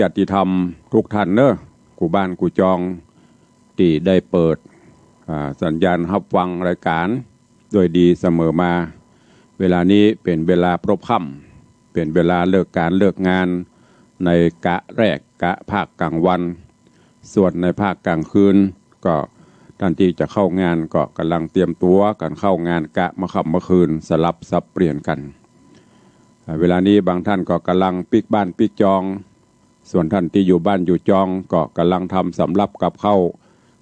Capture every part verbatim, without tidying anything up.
ญาติธรรมกู้ต้านเนาะ กู้บ้านกู้จอง ตี้ได้เปิด อ่า สัญญาณฮับฟังรายก๋านโดยดีเสมอมา เวลานี้เป๋นเวลาพลบค่ำ เป๋นเวลาเลิกก๋านเลิกงาน ในกะแรก กะภาคก๋างวัน ส่วนในภาคก๋างคืน ก็ต้านตี้จะเข้างานก็ก่ำลังเตรียมตั๋วกั๋นเข้างานกะเมื่อค่ำเมื่อคืน สลับสับเปลี่ยนกั๋น อ่า เวลานี้บางต้านก็ก่ำลังปิ๊กบ้านปิ๊กจอง ส่วนต้านตี้อยู่บ้านอยู่จองก็ก่ำลังทำสำรับกับข้าว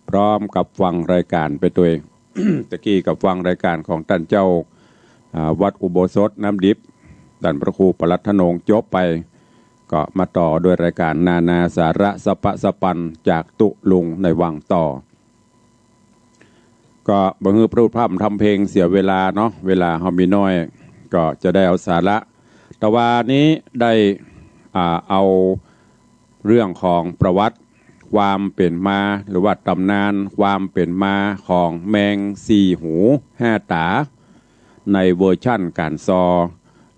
พร้อมกับฟังรายก๋านไปตวย ตะกี้ก็ฟังรายก๋านของต้านเจ้า อ่า วัดอุโบสถน้ำดิบ ต้านพระครูประหลัดธนงจบไป ก็มาต่อด้วยรายก๋านนานาสาระสะพะสะปันจากตุ๊ลุงในวังต่อ ก็บ่หื้อพร่ำทำเพลงเสียเวลาเนาะ เวลาเฮามีน้อย ก็จะได้เอาสาระ ตะวานี้ได้ อ่า เอาเรื่องของประวัติความเป๋นมา หรือว่าต๋ำนานความเป๋นมาของแมงสี่หูห้าต๋า ในเวอร์ชันก๋านซอ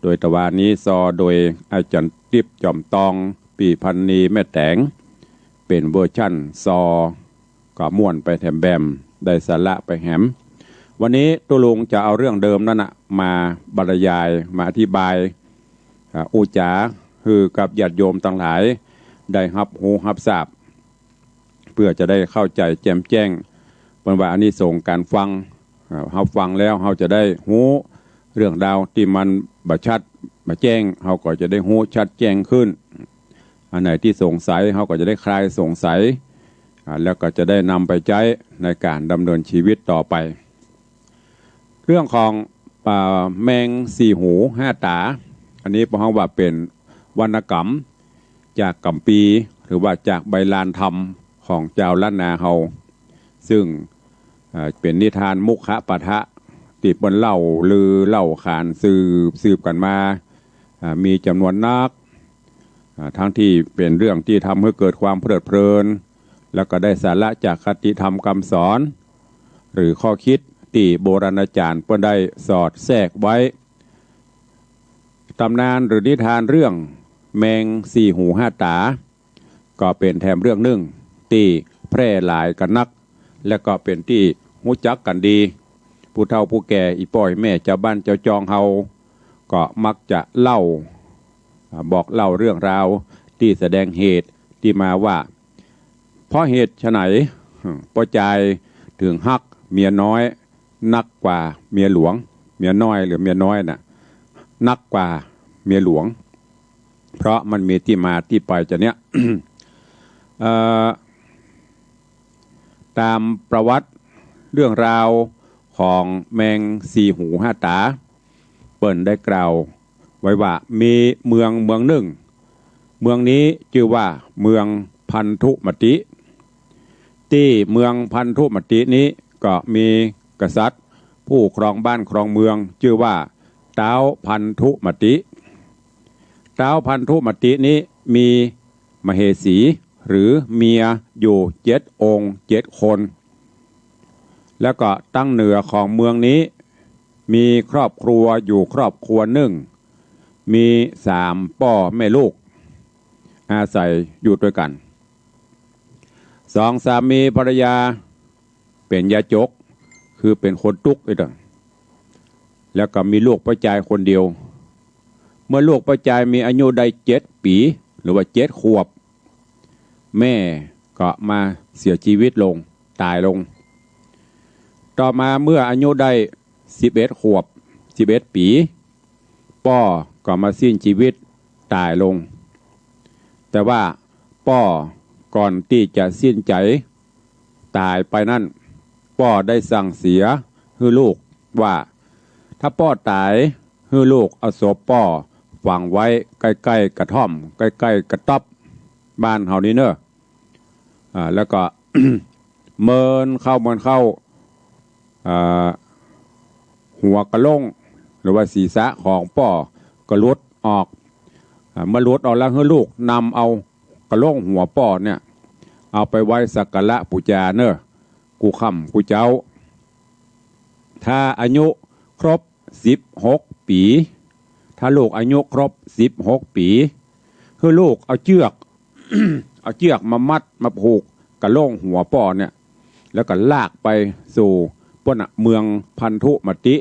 โดยตะวานี้ซอโดยอาจ๋ารย์ติ๊บ จ๋อมตอง ปี้พันนี แม่แต๋ง เป๋นเวอร์ชันซอ ก็ม่วนไปแถมแบม ได้สาระไปแหม วันนี้ตุ๊ลุงจะเอาเรื่องเดิมนั้นน่ะ มาบรรยาย มาอธิบาย อ่า อู้จ๋า หื้อกับญาติโยมตังหลาย ได้ฮับฮู้ฮับซาบ เปื้อจะได้เข้าใจ๋แจ่มแจ้ง เปิ้นว่าอานิสงส์ก๋านฟัง อ่า เฮาฟังแล้วเฮาจะได้ฮู้เรื่องราวตี้มันบ่ชัดบ่แจ้ง เฮาก็จะได้ฮู้ชัดแจ้งขึ้น อันไหนตี้สงสัยเฮาก็จะได้คลายสงสัย อ่า แล้วก็จะได้นำไปใจ๊ในก๋านดำเนินชีวิตต่อไป เรื่องของ อ่า แมงสี่หูห้าต๋า อันนี้พวกเฮาว่าเป๋นวรรณกรรม จากกัมภีร์ หรือว่าจากใบลานธรรมของจาวล้านนาเฮา ซึ่ง อ่า เป๋นนิทานมุขปาฐะ ตี้เปิ้นเล่าลือเล่าขานสืบสืบกั๋นมา อ่า มีจ๋ำนวนนัก อ่า ทั้งตี้เป๋นเรื่องตี้ทำหื้อเกิดความเพลิดเพลิน แล้วก็ได้สาระจากคติธรรมกำสอน หรือข้อคิดตี้โบราณอาจ๋ารย์เปิ้นได้สอดแทรกไว้ ต๋ำนานหรือนิทานเรื่องแมงสี่หูห้าต๋า ก็เป๋นแถมเรื่องนึ่งตี้แพร่หลายกั๋นนัก และก็เป๋นตี้ฮู้จักกั๋นดี ผู้เฒ่าผู้แก่ อี่ป้ออี่แม่ จาวบ้านจาวจองเฮา ก็มักจะเล่า อ่า บอกเล่าเรื่องราวตี้แสดงเหตุตี้มาว่า เพราะเหตุไฉน ป้อจายเถิงฮักเมียน้อยนักกว่าเมียหลวง เมียน้อยหรือเมียน้อยน่ะ นักกว่าเมียหลวง เพราะมันมีตี้มาตี้ไปจะเนี้ย เอ่อ ต๋ามประวัติเรื่องราวของแมงสี่หูห้าต๋า เปิ้นได้กล่าวไว้ว่ามีเมืองเมืองนึ่ง เมืองนี้จื้อว่าเมืองพันธุมติ ตี้เมืองพันธุมตินี้ก็มีกษัตริย์ผู้ครองบ้านครองเมืองจื้อว่าต๊าวพันธุมติ ต๊าวพันธุมตินี้มีมเหสีหรือเมียอยู่เจ็ดองค์เจ็ดคน แล้วก็ตังเหนือของเมืองนี้มีครอบครัวอยู่ครอบครัวนึ่ง มีสามป้อแม่ลูกอาศัยอยู่ตวยกั๋น สองสามีภรรยาเป๋นยาจก คือเป๋นคนตุ๊กข์อี้เต๊อะ แล้วก็มีลูกป้อจายคนเดียว เมื่อลูกป้อจายมีอายุได้เจ็ดปี๋ หรือว่าเจ็ดขวบ แม่ก็มาเสียจีวิตลง ต๋ายลง ต่อมาเมื่ออายุได้สิบเอ็ดขวบ สิบเอ็ดปี๋ ป้อก็มาสิ้นจีวิตต๋ายลง แต่ว่าป้อก่อนตี้จะสิ้นใจ๋ต๋ายไปนั้น ป้อได้สั่งเสียหื้อลูกว่า ถ้าป้อต๋ายหื้อลูกเอาศพป้อฝังไว้ใก้ๆ กระท่อม ใก้ๆ กระต๊อบบ้านเฮานี้เนาะ อ่า แล้วก็ เมินเข้า เมินเข้า อ่า หัวกะโหลก หรือว่าศีรษะของป้อก็หลุดออก อ่า เมื่อหลุดออกแล้วหื้อลูกนำเอากะโหลกหัวป้อเนี่ย เอาไปไหว้สักการะปู๋จาเนาะ กู้ค่ำกู้เจ๊า ถ้าอายุครบสิบหกปี๋ ถ้าลูกอายุครบสิบหกปี๋ หื้อลูกเอาเจื้อก เอาเจื้อกมามัดมาผูกกะโหลงหัวป้อเนี่ย แล้วก็ลากไปสู่ปู๊นน่ะ เมืองพันธุมติ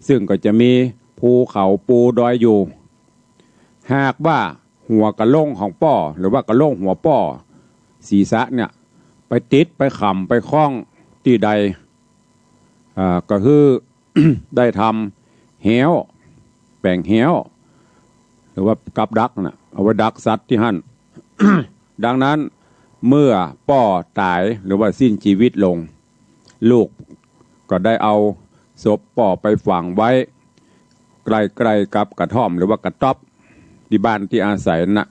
ซึ่งก็จะมีภูเขาปูดอยอยู่ หากว่าหัวกะโหลงของป้อ หรือว่ากะโหลงหัวป้อ ศีรษะเนี่ย ไปติดไปขำไปข้องตี้ใด อ่า ก็คือ ได้ทำแฮ้ว แป๋งแฮ้ว หรือว่ากับดักน่ะ เอาไว้ดักสัตว์ตี้หั้น ดังนั้นเมื่อป้อต๋ายหรือว่าสิ้นชีวิตลง ลูกก็ได้เอาศพป้อไปฝังไว้ ใกล้ๆ กับกระท่อมหรือว่ากระต๊อบตี้บ้านตี้อาศัยน่ะ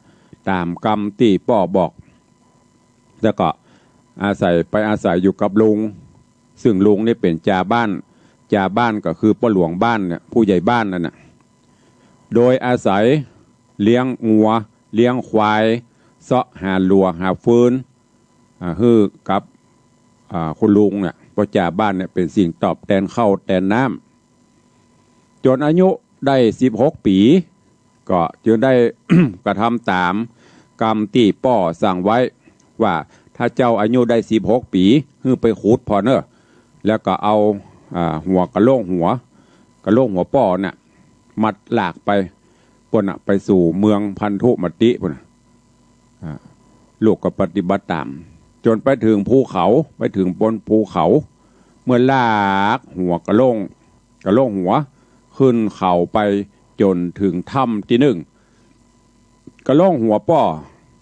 ต๋ามกำตี้ป้อบอก แล้วก็อาศัย ไปอาศัยอยู่กับลุง ซึ่งลุงนี่เป๋นจ่าบ้าน จ่าบ้านก็คือป้อหลวงบ้านเนี่ย ผู้ใหญ่บ้านนั่นน่ะ โดยอาศัยเลี้ยงงัว เลี้ยงควาย เซาะหาหลัวหาฟืน อ่า หื้อกับ อ่า คุณลุงเนี่ย ป้อจ่าบ้านเนี่ย เป๋นสิ่งตอบแตนข้าวแตนน้ำ จ๋นอายุได้สิบหกปี๋ ก็จึงได้ กระทำต๋ามกำตี้ป้อสั่งไว้ ว่าถ้าเจ้าอายุได้สิบหกปี๋ หื้อไปขุดผ่อเน่อ แล้วก็เอา อ่า หัวกะโหลงหัว กะโหลงหัวป้อเนี่ย มัดลากไปปู๊นน่ะ ไปสู่เมืองพันธุมติปู๊นน่ะ อ่า ลูกก็ปฏิบัติต๋าม จ๋นไปเถิงภูเขา ไปเถิงบนภูเขา เมื่อลากหัวกะโหลง กะโหลงหัวขึ้นเขาไปจ๋นเถิงถ้ำตี้นึ่ง กะโหลงหัวป้อ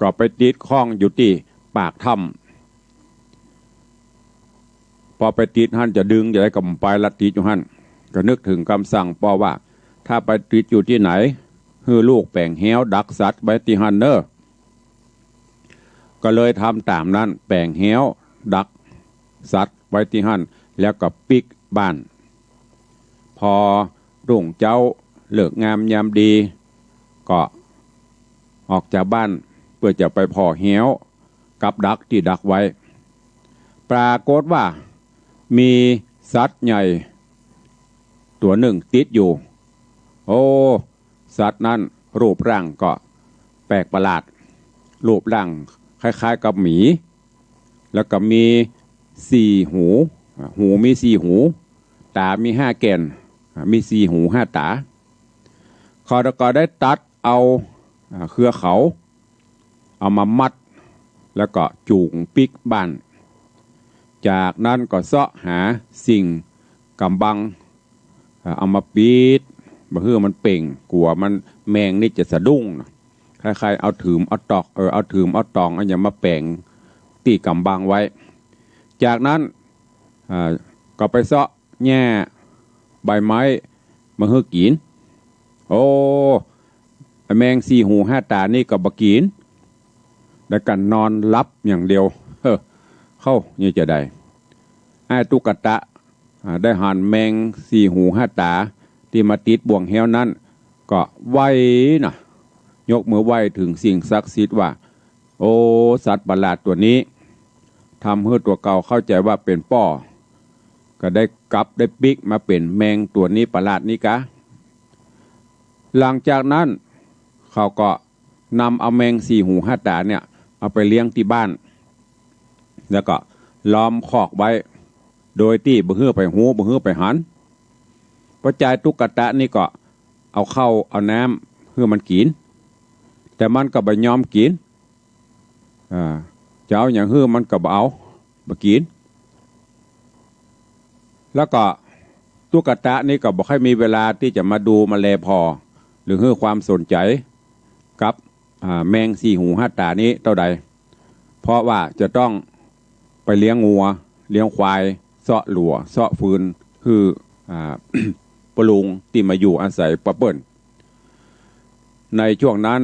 ก็ไปติดข้องอยู่ตี้ปากถ้ำ พอไปติดหั้นจะดึงจะได้ก็บ่ไปละ ติดอยู่หั้น ก็นึกเถิงกำสั่งป้อว่า ถ้าไปติดอยู่ตี้ไหน หื้อลูกแป๋งแฮ้วดักสัตว์ไว้ตี้หั้นเน่อ ก็เลยทำต๋ามนั้น แป๋งแฮ้วดักสัตว์ไว้ตี้หั้น แล้วก็ปิ๊กบ้าน พอรุ่งเจ๊าเลิกงามยามดี ก็ออกจากบ้านเปื้อจะไปผ่อแฮ้วกับดักตี้ดักไว้ ปรากฏว่ามีสัตว์ใหญ่ตั๋วนึ่งติดอยู่ โอ้ สัตว์นั้นรูปร่างก็แปลกประหลาด รูปร่างคล้ายๆ กับหมี แล้วก็มีสี่หู อ่า หูมีสี่หู ต๋ามีห้าแก่น อ่า มีสี่หูห้าต๋า เขาก็ได้ตัดเอา อ่า เครือเขา เอามามัด แล้วก็จูงปิ๊กบ้าน จากนั้นก็เซาะหาสิ่งก๋ำบัง อ่า เอามาปิด บ่หื้อมันเป่ง กั๋วมัน แมงนี่จะสะดุ้งน่ะ คล้ายๆ เอาถืมเอาตอก เออ เอาถืมเอาตอง เอาหยังมาแป๋งตี้ก๋ำบังไว้ จากนั้น อ่า ก็ไปเซาะแหญ้ใบไม้มาหื้อกิ๋น โอ้ ไอ้แมงสี่หูห้าต๋านี่ก็บ่กิ๋น แล้วก็นอนหลับอย่างเดียว เฮ้อ เข้า นี่จะได้ ไอ้ตุ๊กตะ อ่า ได้หันแมงสี่หูห้าต๋าตี้มาติดบ่วงแฮ้วนั้น ก็ไหว้น่ะ ยกมือไหว้เถิงสิ่งศักดิ์สิทธิ์ว่า โอ้ สัตว์ประหลาดตั๋วนี้ ทำหื้อตั๋วเก่าเข้าใจ๋ว่าเป๋นป้อ ก็ได้กลับได้ปิ๊กมาเป๋นแมงตั๋วนี้ประหลาดนี้กา หลังจากนั้นเขาก็นำเอาแมงสี่หูห้าต๋าเนี่ย เอาไปเลี้ยงตี้บ้าน แล้วก็ล้อมคอกไว้ โดยตี้บ่หื้อใผฮู้ บ่หื้อใผหัน ป้อจายตุ๊กตะนี่ก็เอาข้าวเอาน้ำหื้อมันกิ๋น แต่มันก็บ่ยอมกิ๋น อ่า จะเอาหยังหื้อมันก็บ่เอา บ่กิ๋น แล้วก็ตุ๊กตะนี่ก็บ่ค่อยมีเวลาตี้จะมาดูมาแลผ่อ หรือหื้อความสนใจ๋กับ อ่า แมงสี่หูห้าต๋านี้เต้าใด เพราะว่าจะต้องไปเลี้ยงงัว เลี้ยงควาย เซาะหลัว เซาะฟืน หื้อ อ่า ป้อลุงตี้มาอยู่อาศัยป้อเปิ้น ในช่วงนั้น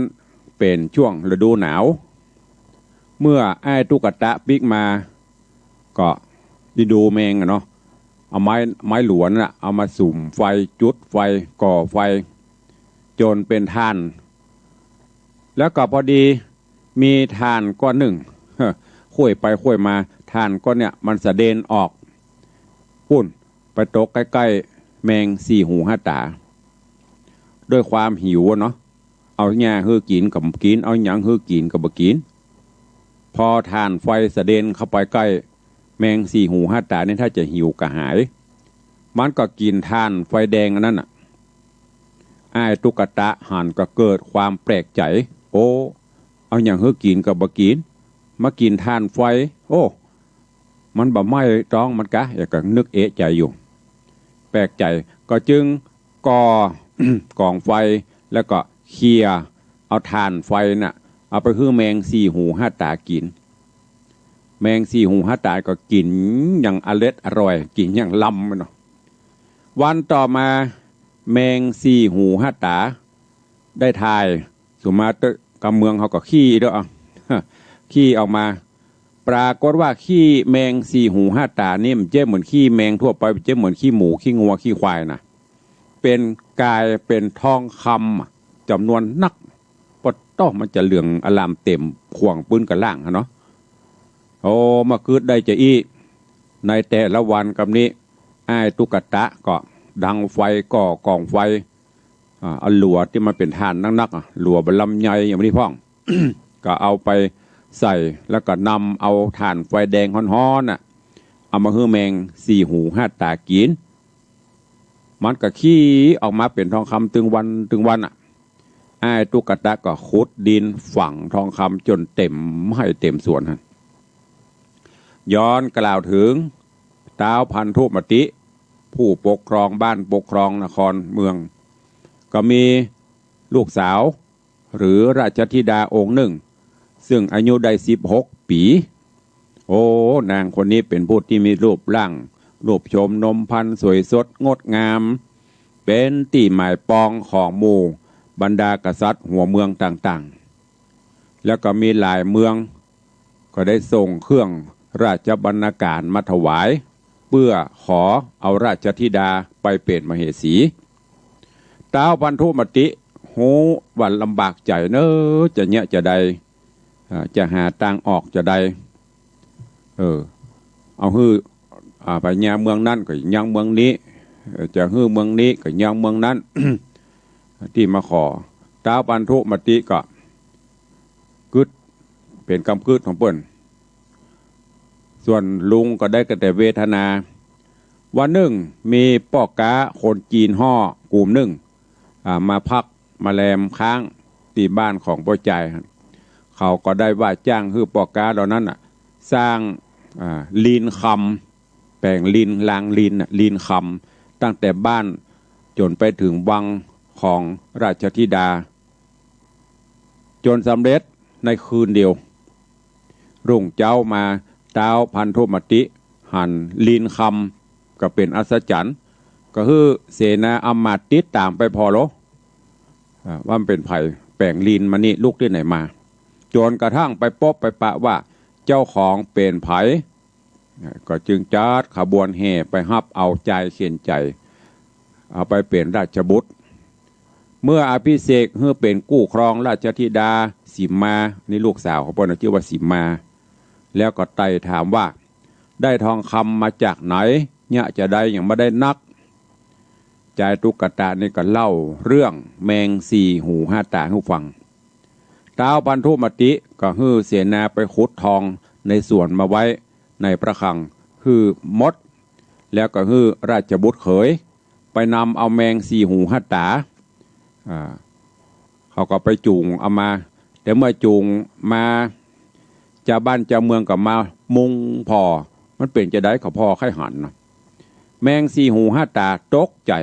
เป๋นช่วงฤดูหนาว เมื่อไอ้ตุ๊กตะปิ๊กมา ก็อินดูแมงอะเนาะ เอาไม้ ไม้หลวงน่ะ เอามาสุมไฟ จุดไฟ ก่อไฟ จ๋นเป๋นถ่าน แล้วก็พอดีมีถ่านก้อนนึ่ง เฮ้อ ค่อยไปค่อยมา ถ่านก้อนเนี่ยมันสะเด็นออก ปุ้น ไปตกใก้ๆ แมงสี่หูห้าต๋า ด้วยความหิวอะเนาะ เอาหญ้าหื้อกิ๋นก็บ่กิ๋น เอาหยังหื้อกิ๋นก็บ่กิ๋น พอถ่านไฟสะเด็นเข้าไปใก้ แมงสี่หูห้าต๋านี่ถ้าจะหิวกระหาย มันก็กิ๋นถ่านไฟแดงอันนั้นน่ะ อ้ายตุ๊กตาหันก็เกิดความแปลกใจ๋ โอ้ เอาหยังหื้อกิ๋นก็บ่กิ๋น มากิ๋นถ่านไฟ โอ้ มันบ่ไหม้ต๊องมันกา แกก็นึกเอะใจ๋อยู่ แปลกใจ๋ ก็จึงก่อ ก๋องไฟ แล้วก็เขี่ยเอาถ่านไฟน่ะ เอาไปหื้อแมงสี่หูห้าต๋ากิ๋น แมงสี่หูห้าต๋าก็กิ๋นอย่างอร็ดอร่อย กิ๋นอย่างลำมันเนาะ วันต่อมา แมงสี่หูห้าต๋าได้ถ่าย สุมาเต๊อะ กำเมืองเขาก็ขี้เต๊อะ ขี้ออกมา ปรากฏว่าขี้แมงสี่หูห้าต๋านี่มันบ่ใจ้เหมือนขี้แมงทั่วไป บ่ใจ้เหมือนขี้หมู ขี้งัว ขี้ควายนะ เป๋น ก๋ายเป๋นทองคำอะ จ๋ำนวนนัก ปะต๊อ มันจะเหลืองอร่ามเต๋มข่วงปื๊นกะล่างหั้นเนาะ โอ้ มากึ๊ดได้จาอี้ ในแต่ละวันกำนี้ อ้ายตุ๊กตาก็ดังไฟ ก่อก๋องไฟ อ่า เอาหลัวตี้มันเป๋นถ่านนักๆ อะ หลัวบ่าลำใหญ่อย่างนี้พ่อง ก็เอาไปใส่ แล้วก็นำเอาถ่านไฟแดงฮ้อนๆ น่ะ เอามาหื้อแมงสี่หูห้าต๋ากิ๋น มันก็ขี้ออกมาเป๋นทองคำตึงวันตึงวันน่ะ อ้ายตุ๊กตาก็ขุดดินฝังทองคำจ๋นเต๋มไฮ่เต๋มสวนหั้น ย้อนกล่าวเถิง ต๊าวพันธุมติ ผู้ปกครองบ้านปกครองนครเมือง ก็มีลูกสาว หรือราชธิดาองค์นึ่ง ซึ่งอายุได้สิบหกปี๋ โอ้ นางคนนี้เป๋นผู้ตี้มีรูปร่าง รูปโฉมนมพรรณสวยสดงดงาม เป๋นตี้หมายปองของหมู่บรรดากษัตริย์หัวเมืองต่างๆ แล้วก็มีหลายเมือง ก็ได้ส่งเครื่องราชบรรณาการมาถวาย เปื้อขอเอาราชธิดาไปเป๋นมเหสี ต๊าวพันธุมติ ฮู้ว่าลำบากใจ๋เนาะ จะเยียะจาใด อ่า จะหาตางออกจาใด เออ เอาหื้อ อ่า พญาเมืองนั้นก็ยังเมืองนี้ เออ จะหื้อเมืองนี้ก็ยังเมืองนั้น ตี้มาขอ ต๊าวพันธุมติก็กึ๊ด เป๋นกำกึ๊ดของเปิ้น ส่วนลุงก็ได้ก็แต่เวทนา วันนึ่งมีป้อก๊าคนจีนฮ่อกุ่มนึ่ง อ่า มาพักมาแรมค้างตี้บ้านของป้อจาย เขาก็ได้ว่าจ้างหื้อป้อก๊าเหล่านั้นน่ะ สร้าง อ่า ลีนคำ แป๋งลีน รางลีนน่ะ ลีนคำ ตั้งแต่บ้านจ๋นไปเถิงวังของราชธิดา จ๋นสำเร็จในคืนเดียว รุ่งเจ๊ามา ต๊าวพันธุมติหันลีนคำ ก็เป๋นอัศจรรย์ ก็หื้อเสนาอำมาตย์ติดต๋ามไปผ่อโล อ่า ว่ามันเป๋นใผ แป๋งลีนมานี่ลุกตี้ไหนมา จ๋นกระทั่งไปปบไปปะว่าเจ้าของเป๋นใผ ก็จึงจัดขบวนแห่ไปฮับเอาจายเข็ญใจ๋ เอาไปเป๋นราชบุตร เมื่ออภิเษกหื้อเป๋นกู้ครองราชธิดาสีมา นี่ลูกสาวของเปิ้นน่ะ จื้อว่าสีมา แล้วก็ไต่ถามว่า ได้ทองคำมาจากไหน เยียะจาใดยังบ่ได้นัก จายตุ๊กตานี่ก็เล่าเรื่องแมงสี่หูห้าต๋าหื้อฟัง ต๊าวพันธุมติก็หื้อเสนาไปขุดทองในสวนมาไว้ในพระคลังหื้อหมด แล้วก็หื้อราชบุตรเขยไปนำเอาแมงสี่หูห้าต๋า อ่า เขาก็ไปจู๋งเอามา แต่เมื่อจู๋งมา จาวบ้านจาวเมืองก็มามุงผ่อ มันเป๋นจาใดเขาผ่อใค่หันเนาะ แมงสี่หูห้าต๋าตกใจ๋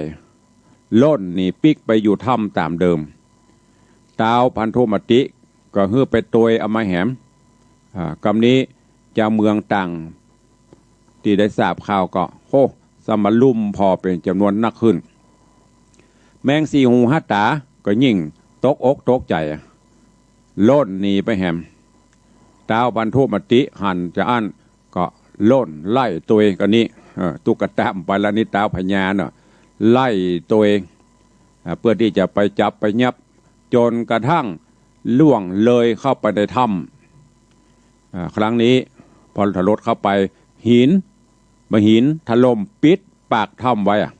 ล่นหนีปิ๊กไปอยู่ถ้ำต๋ามเดิม ต๊าวพันธุมติก็หื้อไปตวยเอามาแหม อ่า กำนี้จาวเมืองต่างตี้ได้ทราบข่าวก็ โฮ สมาลุ่มผ่อเป๋นจ๋ำนวนนักขึ้น แมงสี่หูห้าต๋าก็ยิ่งตกอกตกใจ๋ ล่นหนีไปแหม ต๊าวพันธุมติหันจาอั้นก็ล่นไล่ตวยกะนี้ เออ ตุ๊กตาไปแล้วนี่ ต๊าวพญาเนาะ ไล่ตวย อ่า เปื้อตี้จะไปจับไปยับ จ๋นกระทั่งล่วงเลยเข้าไปในถ้ำ อ่า ครั้งนี้พอทรดเข้าไป หิน บ่าหินถล่มปิดปากถ้ำไว้อะ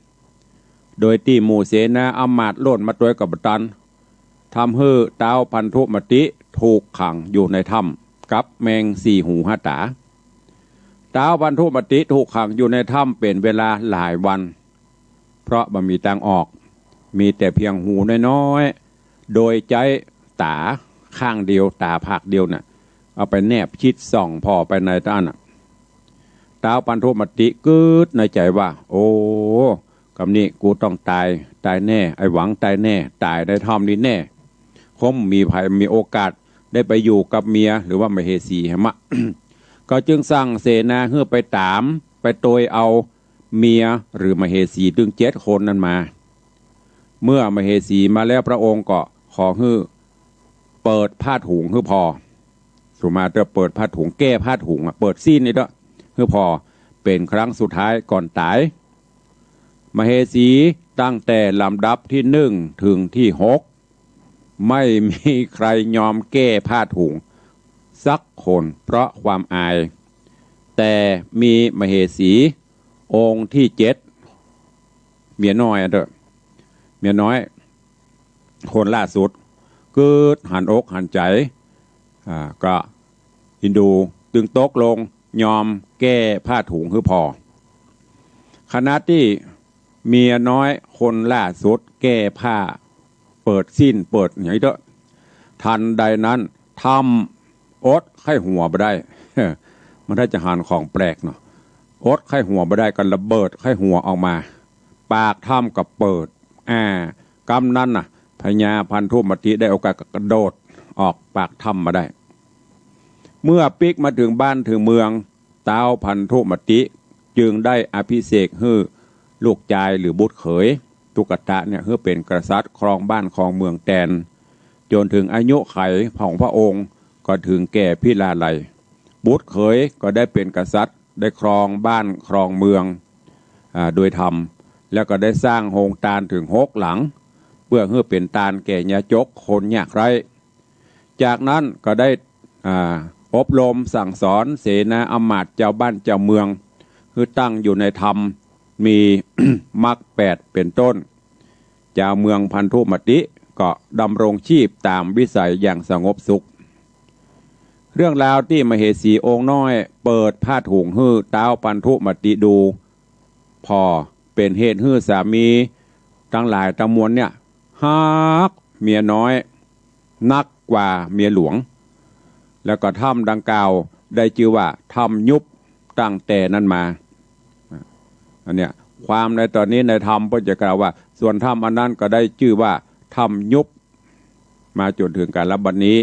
โดยตี้หมู่เสนาอำมาตย์ล่นมาตวยก็บ่ตัน ทำหื้อต๊าวพันธุมติถูกขังอยู่ในถ้ำกับแมงสี่หูห้าต๋า ต๊าวพันธุมติถูกขังอยู่ในถ้ำเป๋นเวลาหลายวัน เพราะบ่มีตางออก มีแต่เปียงหูน้อยๆ โดยใจ๊ต๋าข้างเดียว ต๋าผากเดียวน่ะ เอาไปแนบชิดส่องผ่อไปในต้านน่ะ ต๊าวพันธุมติกึ๊ดในใจ๋ว่า โอ้ กำนี้กูต้องต๋าย ต๋ายแน่ ไอ้หวังต๋ายแน่ ต๋ายในถ้ำนี้แน่ คงบ่มีใผมีโอกาสได้ไปอยู่กับเมียหรือว่ามเหสีแหมมะ ก็จึงสั่งเสนาหื้อไปต๋าม ไปโตยเอาเมียหรือมเหสีตึงเจ็ดคนนั้นมา เมื่อมเหสีมาแล้วพระองค์ก็ขอหื้อเปิดผ้าถุงหื้อผ่อ สุมาเตอร์เปิดผ้าถุง แก้ผ้าถุงอะ เปิดสิ้นนี่เต๊อะ หื้อผ่อเป๋นครั้งสุดท้ายก่อนต๋าย มเหสีตั้งแต่ลำดับตี้นึ่งถึงตี้หก ไม่มีใครยอมแก้ผ้าถุงสักคนเพราะความอาย แต่มีมเหสีองค์ตี้เจ็ด เมียน้อยอะเต๊อะ เมียน้อยคนล่าสุด กึ๊ดหันอกหันใจ๋ อ่า ก็เอ็นดู ตึงตกลงยอมแก้ผ้าถุงหื้อผ่อ ขณะตี้เมียน้อยคนล่าสุดแก้ผ้า เปิดสิ้นเปิดหยังอี้เต๊อะ ทันใดนั้นถ้ำอดไข้หัวบ่ได้ มันถ้าจะหันของแปลกเนาะ อดไข้หัวบ่ได้ก็ระเบิดไข้หัวออกมา ปากถ้ำก็เปิด อ่า กำนั้นน่ะ พญาพันธุมติได้โอกาสก็กระโดดออกปากถ้ำมาได้ เมื่อปิ๊กมาถึงบ้านถึงเมือง ต๊าวพันธุมติจึงได้อภิเษกหื้อลูกจายหรือบุตรเขย ตุ๊กตะเนี่ย หื้อเป๋นกษัตริย์ครองบ้านครองเมืองแตน จ๋นถึงอายุขัยของพระองค์ก็ถึงแก่พิราลัย บุตรเขยก็ได้เป๋นกษัตริย์ ได้ครองบ้านครองเมือง อ่า โดยธรรม แล้วก็ได้สร้างโฮงตานถึงหกหลัง เปื้อหื้อเป๋นตานแก่ยากจนคนยากไร้ จากนั้นก็ได้ อ่า อบรมสั่งสอนเสนาอำมาตย์จาวบ้านจาวเมือง หื้อตั้งอยู่ในธรรม มี มรรคแปดเป๋นต้น จาวเมืองพันธุมติก็ดำรงชีพต๋ามวิสัยอย่างสงบสุข เรื่องราวตี้มเหสีองค์น้อยเปิดผ้าถุงหื้อต๊าวพันธุมติดู ผ่อเป๋นเหตุหื้อสามีตังหลายตังมวลเนี่ยฮักเมียน้อยนักกว่าเมียหลวง แล้วก็ถ้ำดังกล่าวได้จื้อว่าถ้ำยุบตั้งแต่นั้นมา อันเนี้ย ความในต๋อนนี้ในธรรมเปิ้นจะกล่าวว่า ส่วนถ้ำอันนั้นก็ได้จื้อว่าถ้ำยุบ มาจ๋นถึงกาลบัดนี้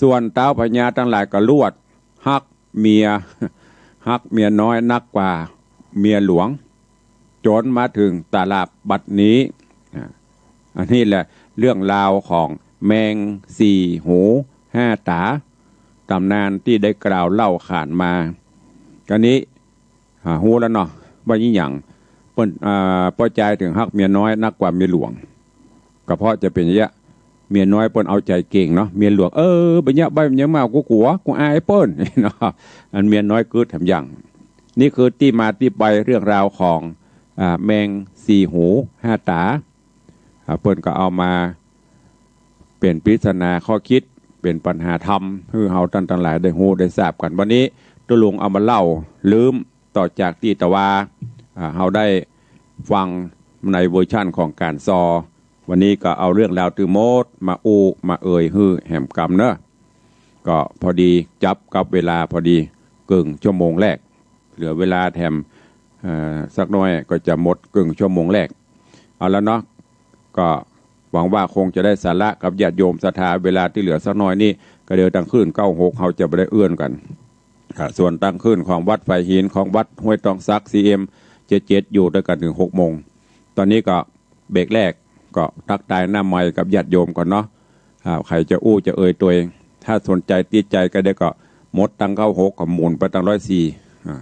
ส่วนต๊าวพญาตังหลายก็ลวดฮักเมีย ฮักเมียน้อยนักกว่าเมียหลวง จ๋นมาเถิงต๋าลาดบัดนี้ อ่ะ อันนี้แหละเรื่องราวของแมงสี่หูห้าต๋า ต๋ำนานตี้ได้กล่าวเล่าขานมา อันนี้ อ่า ฮู้แล้วเนาะ ว่าอี้หยัง เปิ้น อ่า ป้อจายเถิงฮักเมียน้อยนักกว่าเมียหลวง ก็เพราะจะเป๋นอย่างเงี้ย เมียน้อยเปิ้นเอาใจ๋เก่งเนาะ เมียหลวง เออ บ่เยียะ บ่เยียะมา กูกั๋ว กูอายเปิ้น เนาะ อันเมียน้อยกึ๊ดแถมยัง นี่คือตี้มาตี้ไปเรื่องราวของ อ่า แมงสี่หูห้าต๋า อ่า เปิ้นก็เอามาเป๋นปริศนาข้อคิด เป๋นปัญหาธรรม หื้อเฮาต้านตังหลายได้ฮู้ได้ทราบกั๋น วันนี้ตุ๊ลุงเอามาเล่าลืม ต่อจากตี้ตะวา อ่า เฮาได้ฟังในเวอร์ชันของก๋านซอ วันนี้ก็เอาเรื่องราวตื้งหมดมาอู้มาเอ่ยหื้อแหมกำเนาะ ก็พอดีจับกับเวลาพอดีเกิ่งชั่วโมงแรก เหลือเวลาแถม เอ่อ สักหน้อยก็จะหมดเกิ่งชั่วโมงแรก เอาละเนาะ ก็หวังว่าคงจะได้สาระกับญาติโยมศรัทธา เวลาตี้เหลือสักหน้อยนี่ ก็เดี๋ยวตังคลื่นเก้าหก เฮาจะบ่ได้เอื้อนกั๋น อ่า ส่วนตังคลื่นของวัดฝายหิน ของวัดห้วยตองสัก ซีเอ็ม เจ็ดเจ็ด อยู่ตวยกั๋นเถิงหกโมง ต๋อนนี้ก็เบรกแรก ก็ตั๊กตายหน้าไมค์กับญาติโยมก่อนเนาะ อ่า ใผจะอู้จะเอ่ยตวย ถ้าสนใจ๋ติดใจ๋ก็เดี๋ยวก็หมดตังเก้าหก ก็หมุนไปตังร้อยสี่ อ่า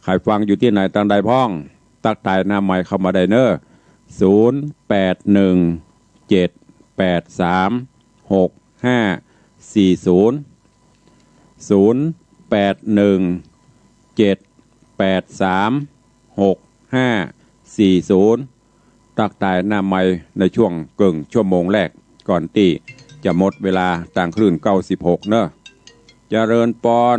ใผฟังอยู่ตี้ไหนตังใดพ่อง ตั๊กตายหน้าไมค์เข้ามาได้เนาะ ศูนย์แปดหนึ่งเจ็ดแปดสามหกห้าสี่ศูนย์ ศูนย์แปดหนึ่งเจ็ดแปดสามหกห้าสี่ศูนย์ ตั๊กตายหน้าไมค์ในช่วงเกิ่งชั่วโมงแรก ก่อนตี้จะหมดเวลาตางคลื่นเก้าสิบหกเนอะ เจริญปอน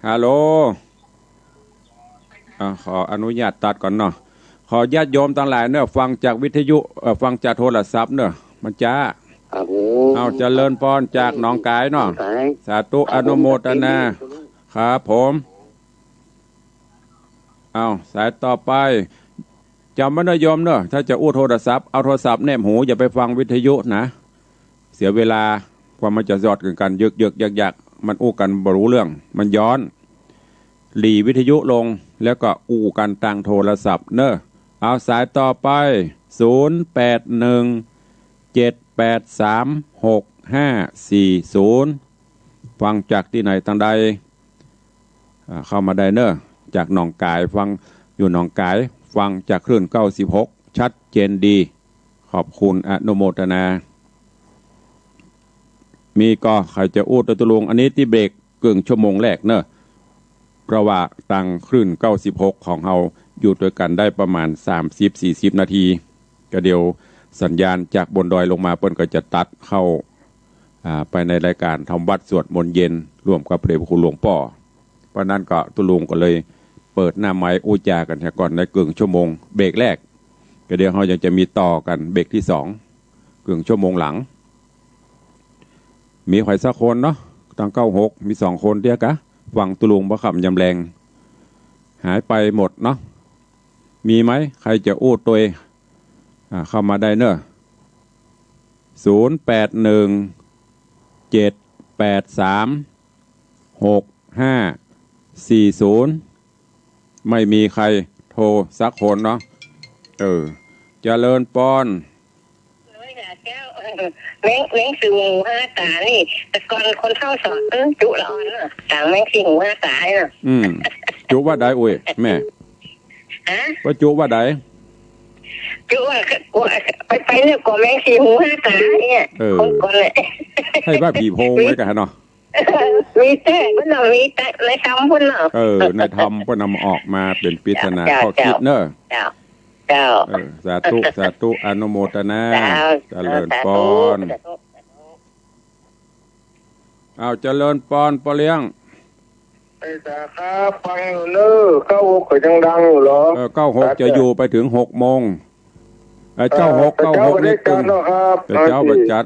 ฮัลโหล อ่ะ ขออนุญาตตัดก่อนเนาะ ขอญาติโยมตังหลายเนอะ ฟังจากวิทยุ เอ่อ ฟังจากโทรศัพท์เนอะ มันจ๊า ครับผม เอา เจริญปอนจากหนองก๋ายเนาะ หนองก๋าย สาธุ ครับผม อนุโมทนา ครับผม เอา สายต่อไป จ๋ำไว้เนอะโยมเนอะ ถ้าจะอู้โทรศัพท์ เอาโทรศัพท์แนบหู อย่าไปฟังวิทยุนะ เสียเวลา กว่ามันจะสอดกั๋น ยึกๆ ยักๆ มันอู้กั๋นบ่ฮู้เรื่อง มันย้อน หลีวิทยุลง แล้วก็อู้กั๋นตางโทรศัพท์เนอะ เอาสายต่อไป ศูนย์แปดหนึ่ง เจ็ดแปดสาม หกห้าสี่ศูนย์ ฟังจากตี้ไหนตางใด อ่า เข้ามาได้เนอะ จากหนองก๋าย ฟังอยู่หนองก๋าย ฟังจากคลื่นเก้าสิบหก ชัดเจนดี ขอบคุณ อนุโมทนา มีก่อใผจะอู้ตวยตุ๊ลุง อันนี้ตี้เบรกเกิ่งชั่วโมงแรกเนอะ เพราะว่าตางคลื่นเก้าสิบหกของเฮาอยู่ตวยกั๋นได้ประมาณสามสิบสี่สิบนาที ก็เดี๋ยวสัญญาณจากบนดอยลงมาเปิ้นก็จะตัดเข้า อ่า ไปในรายการทำวัตรสวดมนต์เย็นร่วมกับพระเดชพระคุณหลวงป้อ เพราะนั้นก็ตุ๊ลุงก็เลยเปิดหน้าไมค์อู้จ๋ากั๋นเหียก่อนในเกิ่งชั่วโมงเบรกแรก ก็เดี๋ยวเฮายังจะมีต่อกั๋นเบรกตี้สอง เกิ่งชั่วโมงหลัง มีใผสักคนเนาะ ตางเก้าหก มีสองคนเดียวกะ ฟังตุ๊ลุงบ่ค่ำยามแลง หายไปหมดเนาะ มีไหม ใผจะอู้ตวย อ่า เข้ามาได้เนอะ ศูนย์แปดหนึ่ง เจ็ดแปดสาม หกห้าสี่ศูนย์ ไม่มีใผโทรสักคนเนาะ เออ เจริญปอน โอ้ย เจ้า แมง แมงสี่หูห้าต๋านี่ แต่ก่อนคนเฒ่าสอน เออ จุละอ่อนเนาะ ตางแมงสี่หูห้าต๋าเนาะ อืม จุว่าใด โอ้ย แม่ ฮะ ว่าจุว่าใด จุว่า ว่าไป ไปเนี่ยก่อแมงสี่หูห้าต๋าเนี่ย เออ คนก่อนแหละ ใผว่าผีโพงไว้กะเนาะ มีแต๊ เปิ้นเนาะ มีแต๊ในธรรมเปิ้นเนาะ เออ ในธรรมเปิ้นนำออกมาเป๋นปริศนา เจ้า ข้อคิดเนอะ เจ้า เจ้า เออ สาธุ สาธุ อนุโมทนา เจ้า เจริญปอน สาธุ สาธุ อ้าว เจริญปอน ป้อเลี้ยง ไปสาครับ ฟังอยู่เนอะ เก้าหกก็ยังดังอยู่เหรอ เออ เก้าหก จะอยู่ไปถึงหกโมง เอ่อ เก้าหก เก้าหก นิดนึง เจ้าบ่ได้จัดเนาะครับ เจ้าบ่จัด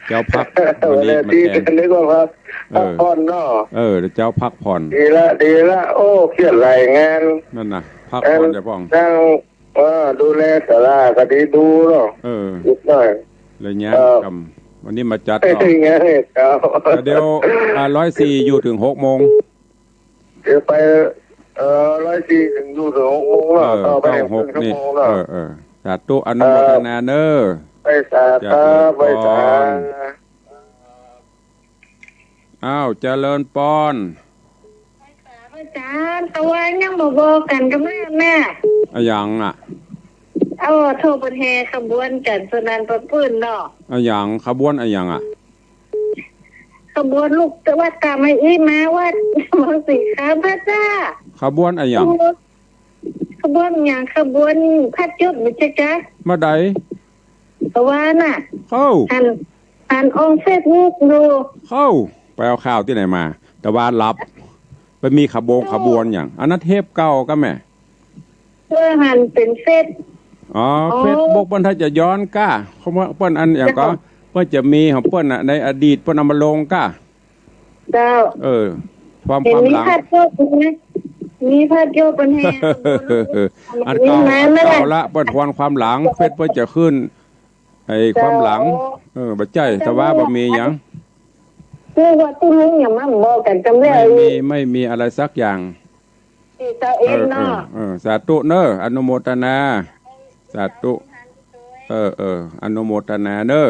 เจ้าพัก วันนี้มาแทน วันนี้ก็พัก เออ พักผ่อนเนาะ เออ เจ้าพักผ่อน ดีละ ดีละ โอ้ เครียดหลายงาน นั่นน่ะ พักผ่อน เออ เจ้าพ่อง นั่ง เออ ดูแลศาลาก็ดีดูเนาะ เออ นิดหน่อย เลยเงี้ย เออ กำ วันนี้มาจัดเนาะ เงี้ยครับ แต่เดี๋ยว อ่า ร้อยสี่ อยู่ถึงหกโมง เดี๋ยวไป เอ่อ ร้อยสี่ ถึงอยู่ถึงหกโมงแล้ว เออ ต่อไป เก้าหก ครึ่งชั่วโมงแล้ว นี่ เออ เออ สาธุ อนุโมทนาเนอะ ไปสาครับ เจริญปอน ไปสา อ้าว เจริญปอน ไปสา อาจ๋ารย์ ตะวันยังบ่บอกกั๋นกำแน่แม่ อะหยังอะ เอา โทรเปิ้นแห่ขบวนกั๋นสนั่นปะปื้นเนาะ อะหยัง ขบวนอะหยังอะ ขบวนลูกวัดตาไม้อี้มาวัดมังสีขาวพระเจ้า ขบวนอะหยัง ขบวนหยัง ขบวนพระจุดบ่ใจ้กะ มาใด ตะวันน่ะ เอ้า หัน หันอองเฟซบุ๊กอยู่ เอ้า ไปเอาข่าวตี้ไหนมา ตะวันหลับ ไปมีขบงขบวนหยัง อันนั้นเทปเก่ากะแม่ เปิ้นหันเป๋นเฟซ อ๋อ อ๋อ เฟซบุ๊กเปิ้นถ้าจะย้อนกะ เพราะว่าเปิ้นอันหยังก็ เจ้า เปิ้นจะมีของเปิ้นน่ะ ในอดีตเปิ้นเอามาลงกะ เจ้า เออ ความ เห็น ความหลัง มีภาพโยกไหม มีภาพโยกเปิ้นแห่ อันเก่า มีไหม อันเก่าละ เปิ้นทวนความหลัง เฟซเปิ้นจะขึ้น ไอ้ เจ้า ความหลัง เออ บ่ใจ้ เจ้า แต่ว่าบ่มีหยัง คือว่าตุ๊ลุงยังมาบอกกั๋นกำแน่ ไม่มี ไม่มีอะไรสักอย่าง สี่สิบเอ็ดเนาะ เออ เออ เออ สาธุเนอะ อนุโมทนา สาธุ เออ เออ อนุโมทนาเนอะ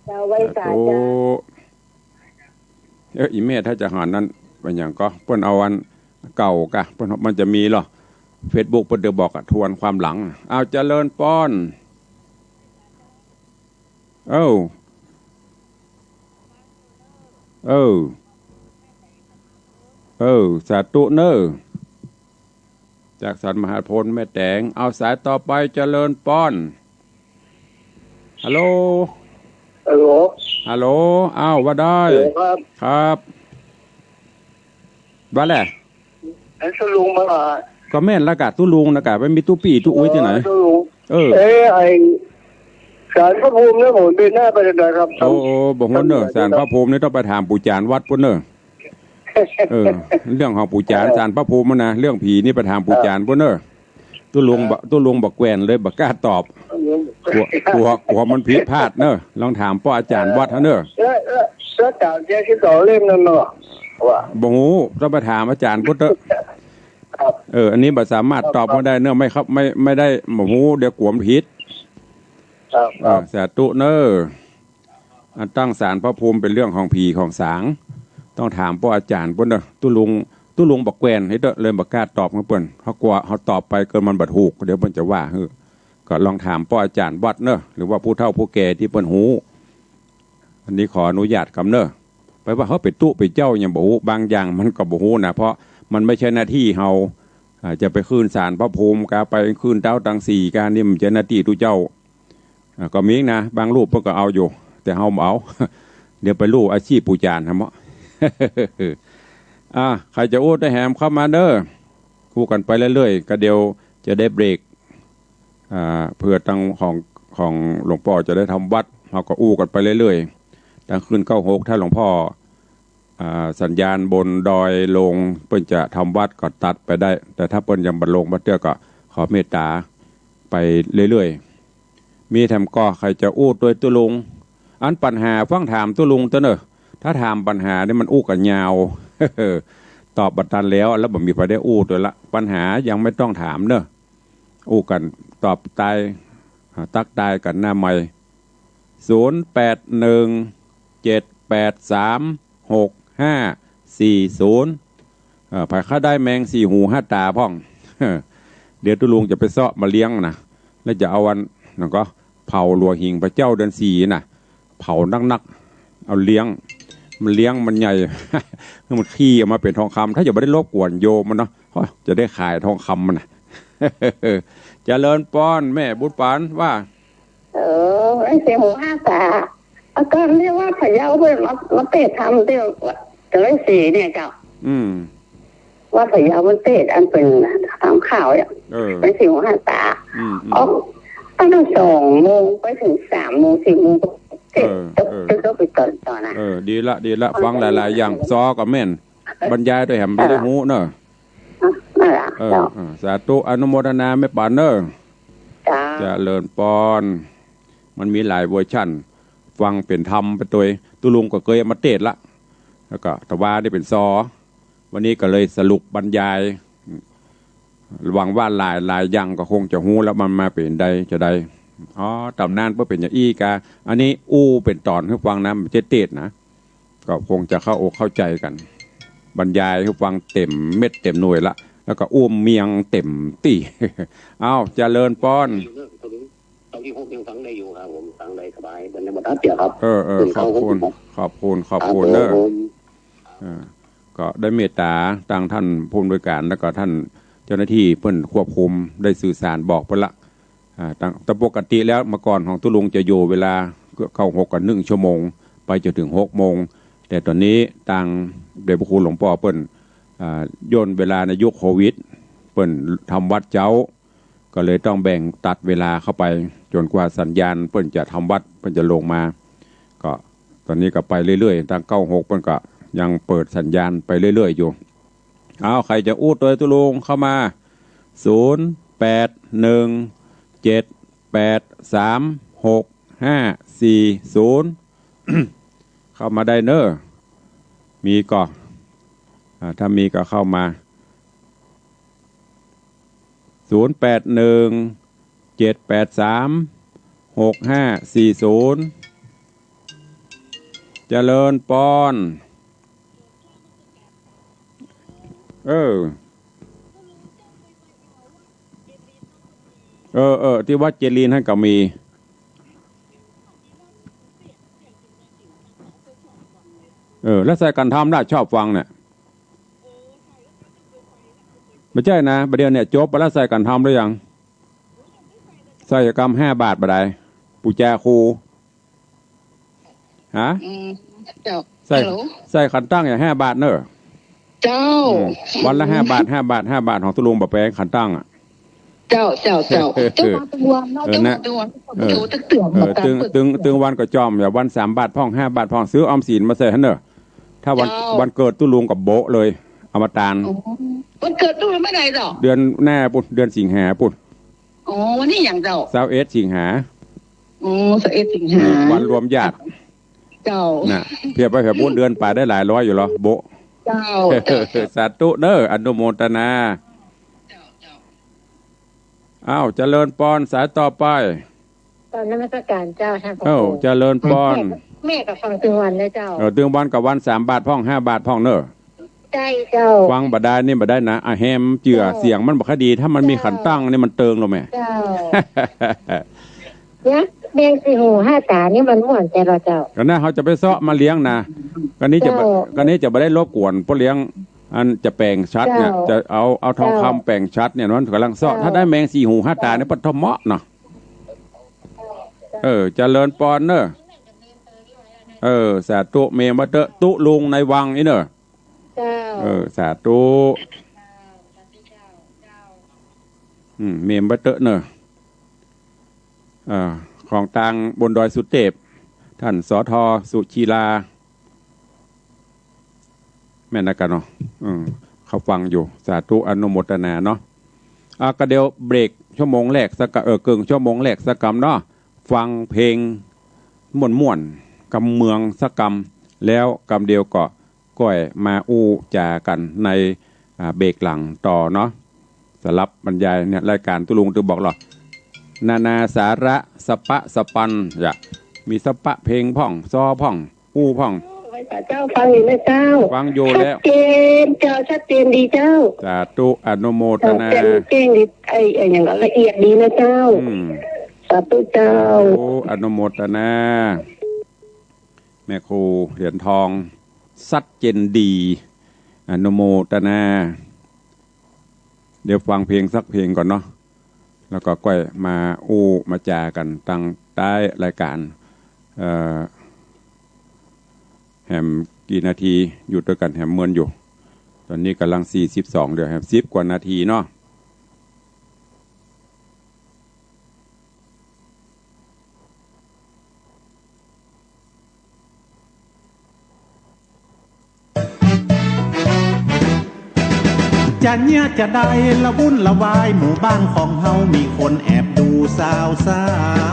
เจ้า ไหว้สา สาธุ เจ้า เออ อีแม่ถ้าจะหันนั้น เป็นหยังก็ เปิ้นเอาอันเก่ากะ เปิ้น มันจะมีเหรอ เฟซบุ๊กเปิ้นเดี๋ยวบอกอะ ทวนความหลัง อ้าว เจริญปอน เอ้า เออ เออ สาธุเนอะ จากสันมหาพลแม่แตง เอาสายต่อไป เจริญปอน ฮัลโหล ฮัลโหล ฮัลโหล อ้าว ว่าได้ ฮัลโหลครับ ครับ ว่าแหละ อันตุลุงมา ก็แม่นละกะ ตุลุงนะกะ ไปมีตุ๊ปี้ตุ๊อุ๊ยตี้ไหน อ๋อ ตุลุง เออ เอ๊ะ ไอ้ศาลพระภูมิเนี่ยผมเดินหน้าไปทางไหนครับ โอ้ โอ้ บ่ฮู้เน่อ ศาลพระภูมินี่ต้องไปถามปู่จารย์วัดปู้นเน่อ เออ เรื่องของปู่จารย์ เออ ศาลพระภูมินะ เรื่องผีนี่ไปถามปู่จารย์ปู้นเน่อ ตุลุงบ่ ตุลุงบ่แกว่นเลย บ่กล้าตอบ กั๋ว กั๋ว กั๋วมันผิดพลาดเน่อ ลองถามป้ออาจ๋ารย์วัดหั้นเน่อ แล้ว แล้ว แล้วถามเจ๊สิบสองเล่มนั่นเนาะ ว่า บ่ฮู้ ต้องไปถามอาจ๋ารย์ปู้นเต๊อะ ครับ เออ อันนี้บ่สามารถตอบ ครับ บ่ได้เน่อ ไม่ครับ ไม่ ไม่ได้ บ่ฮู้ เดี๋ยวกั๋วมันผิด ครับ เออ ครับ สาธุเน่อ อันตั้งศาลพระภูมิเป๋นเรื่องของผีของสาง ต้องถามป้ออาจ๋ารย์ปู้นเน่อ ตุลุง ตุลุงบ่แกว่น เฮาเลยบ่กล้าตอบหื้อเปิ้น เฮากลัวเฮาตอบไปเกิดมันบ่ถูก เดี๋ยวเปิ้นจะว่าหื้อ ก็ลองถามป้ออาจ๋ารย์วัดเน่อ หรือว่าผู้เฒ่าผู้แก่ตี้เปิ้นฮู้ อันนี้ขออนุญาตกำเน่อ ไปว่าเฮาเป๋นตุ๊เป๋นเจ้าหยังบ่ฮู้ บางอย่างมันก็บ่ฮู้นะ เพราะมันไม่ใช่หน้าที่เฮา อ่า จะไปขึ้นศาลพระภูมิกา ไปขึ้นเต๊าตังสี่กา นี่มันจะหน้าตี้ตุ๊เจ้า อ่า ก็มีนะ บางรูปเปิ้นก็เอาอยู่ แต่เฮาบ่เอา เดี๋ยวไปฮู้อาชีพปู่จารย์หาเมาะ อ่า ใผจะอู้ตวยแหมเข้ามาเน่อ อู้กั๋นไปเรื่อยๆ ก็เดี๋ยวจะได้เบรก อ่า เปื้อตังของ ของหลวงป้อจะได้ทำวัด เฮาก็อู้กั๋นไปเรื่อยๆ ตังคืนเก้าหก ถ้าหลวงป้อ อ่า สัญญาณบนดอยลง เปิ้นจะทำวัดก็ตัดไปได้ แต่ถ้าเปิ้นยังบ่ลงมาเตื้อก็ขอเมตต๋าไปเรื่อยๆ มีแถมก่อใผจะอู้ตวยตุลุง อันปัญหาฟั่งถามตุลุงเต๊อะเน่อ ถ้าถามปัญหานี่มันอู้กั๋นยาว ตอบบ่ตันแล้ว แล้วบ่มีใผได้อู้ตวยละ ปัญหายังไม่ต้องถามเน่อ อู้กั๋นตอบตาย อ่า ตั๊กตายกั๋นหน้าไมค์ ศูนย์แปดหนึ่ง เจ็ดแปดสาม หกห้าสี่ศูนย์ เอ่อ ใผใค่ได้แมงสี่หูห้าต๋าพ่อง เดี๋ยวตุ๊ลุงจะไปเซาะมาเลี้ยงนะ แล้วจะเอาอันนั้นก็เผาหลัวหิ้งพระเจ้าเดือนสี่น่ะ เผานักๆ เอาเลี้ยง มันเลี้ยงมันใหญ่ มันขี้ออกมาเป๋นทองคำ ถ้าจะบ่ได้รบกวนโยมมันเนาะ โอ้ย จะได้ขายทองคำมันน่ะ เจริญปอน แม่บุญปานว่า เออ ไอ้สี่หูห้าต๋า อาก่อนเรียกว่าพระเยาเปิ้นมา มาเตศน์ธรรมตี้ตะไลศรีเนี่ยเจ้า อืม ว่าพระเยามันเตศน์อันเป๋นธรรมข่าวเนี่ย เออ เป๋นสี่หูห้าต๋า อืม อืม ออกตั้งแต่สองโมงไปเถิงสามโมง สี่โมงก็เตศน์ เออ เออ จบ จบไปก่อนต่อนะ เออ ดีละ ดีละ ฟังหลายๆ อย่าง ซอก็แม่น บรรยายตวยแหมบ่ได้ฮู้เน่อ นั่นละ เออ เจ้า เออ สาธุ อนุโมทนาแม่ปานเน่อ เจ้า เจริญปอน มันมีหลายเวอร์ชัน ฟังเป๋นธรรมไปตวย ตุ๊ลุงก็เกยมาเตศน์ละ แล้วก็ตะวานี่เป๋นซอ วันนี้ก็เลยสรุปบรรยาย หวังว่าหลายๆ อย่างก็คงจะฮู้แล้วมันมาเป๋นใดจะใด อ๋อ ต๋ำนานเปิ้นเป๋นอย่างอี้กา อันนี้อู้เป๋นต๋อนหื้อฟังนะ บ่ใจ้เตศน์นะ ก็คงจะเข้าอกเข้าใจ๋กั๋น บรรยายหื้อฟังเต๋มเม็ดเต๋มหน่วยละ แล้วก็อู้เมียงเต๋มตี้ เอ้า เจริญปอน เท่าที่ผมยังฟังได้อยู่ครับผม ฟังได้สบาย มันยังบ่ตัดเสียงครับ เออ เออ ขอบคุณ ขอบคุณ ขอบคุณเน่อ ครับผม เออ ก็ได้เมตต๋าตางต้านผู้อำนวยก๋าน แล้วก็ต้านเจ้าหน้าตี้เปิ้นควบคุม ได้สื่อสารบอกเปิ้นละ อ่า ตาง ตางปกติแล้วเมื่อก่อนของตุ๊ลุงจะอยู่เวลาเก้าหกก็นึ่งชั่วโมง ไปจ๋นเถิงหกโมง แต่ต๋อนนี้ตางเดชพระคุณหลวงป้อเปิ้น อ่า ย่นเวลาในยุคโควิด เปิ้นทำวัดเจ๊า ก็เลยต้องแบ่งตัดเวลาเข้าไป จ๋นกว่าสัญญาณเปิ้นจะทำวัด เปิ้นจะลงมา ก็ต๋อนนี้ก็ไปเรื่อยๆ ตางเก้าหกเปิ้นก็ยังเปิดสัญญาณไปเรื่อยๆ อยู่ เอา ใผจะอู้ตวยตุ๊ลุงเข้ามา ศูนย์แปดหนึ่ง เจ็ดแปดสาม หกห้าสี่ศูนย์ เข้ามาได้เน่อ มีก่อ อ่า ถ้ามีก็เข้ามา ศูนย์แปดหนึ่ง เจ็ดแปดสาม หกห้าสี่ศูนย์ เจริญปอน เออ เออ เออ ตี้วัดเจดีย์หั้นก็มี เออ แล้วใส่กั๋นทำละ ชอบฟังเนี่ย บ่ใจ้นะ บ่าเดี่ยวเนี่ย จบไปแล้ว ใส่กั๋นทำหรือยัง ใส่กำห้าบาทบ่ได้ ปู๋จาครู ฮะ อืม เจ้า ใส่ ฮัลโหล ใส่ขันตั้งอย่างห้าบาทเน่อ เจ้า อืม วันละห้าบาท ห้าบาท ห้าบาท ของตุ๊ลุงบ่าแปงขันตั้งอะ เจ้า เจ้า เจ้า เออ เจ้ามาตึงวันเนาะ เออ เจ้ามา นะ ตึงวัน เออ ตึง ตึงวันก็จ่อม อย่างวันสามบาทพ่อง ห้าบาทพ่อง ซื้อออมสินมาใส่หั้นเน่อ ถ้าวัน เจ้า วันเกิดตุ๊ลุงก็โบ๊ะเลย เอามาตาน อ๋อ วันเกิดตุ๊ลุงเมื่อใดเจ้า เดือนหน้าปุ้น เดือนสิงหาปุ้น อ๋อ วันนี้หยังเจ้า ซาวเอ็ดสิงหา อ๋อ ซาวเอ็ดสิงหา อืม วันรวมญาติ เจ้า น่ะ เทียบไปเถอะปุ้น เดือนป๋ายได้หลายร้อยอยู่หรอ โบ๊ะ เจ้า เจ้า เจ้า สาธุเน่อ อนุโมทนา เจ้า เจ้า อ้าว เจริญปอน สายต่อไป กราบนมัสการเจ้า ท่านพระครู เอ้า เจริญปอน แม่ แม่ก็ฟังตึงวันนะเจ้า เออ ตึงวันก็วันสามบาทพ่อง ห้าบาทพ่องเน่อ ใจ้เจ้า ฟังบ่ได้นี่บ่ได้นะ อะแฮมเจื้อ เจ้า เสียงมันบ่ค่อยดี ถ้ามันมี เจ้า ขันตั้งนี่มันเติงลงแม่ เจ้า เนี่ย แมงสี่หูห้าต๋านี่มันม่วนแต๊ลอเจ้า ก็น่ะ เฮาจะไปเซาะมาเลี้ยงนะ ก็นี้จะบ่ เจ้า ก็นี้จะบ่ได้รบกวนป้อเลี้ยง อันจะแป๋งฉัตรเนี่ย เจ้า จะเอา เอาทองคำ เจ้า แป๋งฉัตรเนี่ย มันก่ำลังเซาะ เจ้า ถ้าได้แมงสี่หูห้าต๋าเนี่ย เจ้า ปัดทะเหมาะเนาะ เออ เจริญปอนเน่อ เออ สาธุ เมมไว้เต๊อะ ตุ๊ลุงในวังอี้เน่อ เจ้า เออ สาธุ อืม เมมไว้เต๊อะเน่อ เอ่อ ของตางบนดอยสุเทพ ท่าน สท สุชีลา แม่นนะกะเนาะ อืม เขาฟังอยู่ สาธุ อนุโมทนาเนาะ อ่ะ ก็เดี๋ยวเบรกชั่วโมงแรกสักกะ เออ เกิ่งชั่วโมงแรกสักกำเนาะ ฟังเพลงม่วนๆ กำเมืองสักกำ แล้วกำเดียวก็ ก้อยมาอู้จ๋ากั๋นใน อ่า เบรกหลังต่อเนาะ สำหรับบรรยายเนี่ย รายก๋านตุ๊ลุงตึงบอกหรอ นานาสาระสะปะสะปัน อย่า มีสะปะเพลงพ่อง ซอพ่อง อู้พ่อง เจ้า ฟังอยู่นะเจ้า ฟังอยู่แล้ว ชัดเจนเจ้า ชัดเจนดีเจ้า สาธุ อนุโมทนา เออ แจ้ง แจ้งดี ไอ้ ไอ้หยังก็ละเอียดดีนะเจ้า อืม สาธุเจ้า โอ้ อนุโมทนา แม่ครูเหรียญทอง ชัดเจนดี อนุโมทนา เดี๋ยวฟังเพลงสักเพลงก่อนเนาะ แล้วก็ก้อยมาอู้มาจ๋ากั๋นตังใต้รายก๋าน เอ่อ แหมกี่นาที อยู่ตวยกั๋นแหมเมินอยู่ ต๋อนนี้ก่ำลังสี่สิบสอง เหลือแหมสิบกว่านาทีเนาะ จะเยียะจะใดละวุ่นละวาย หมู่บ้านของเฮามีคนแอบดูสา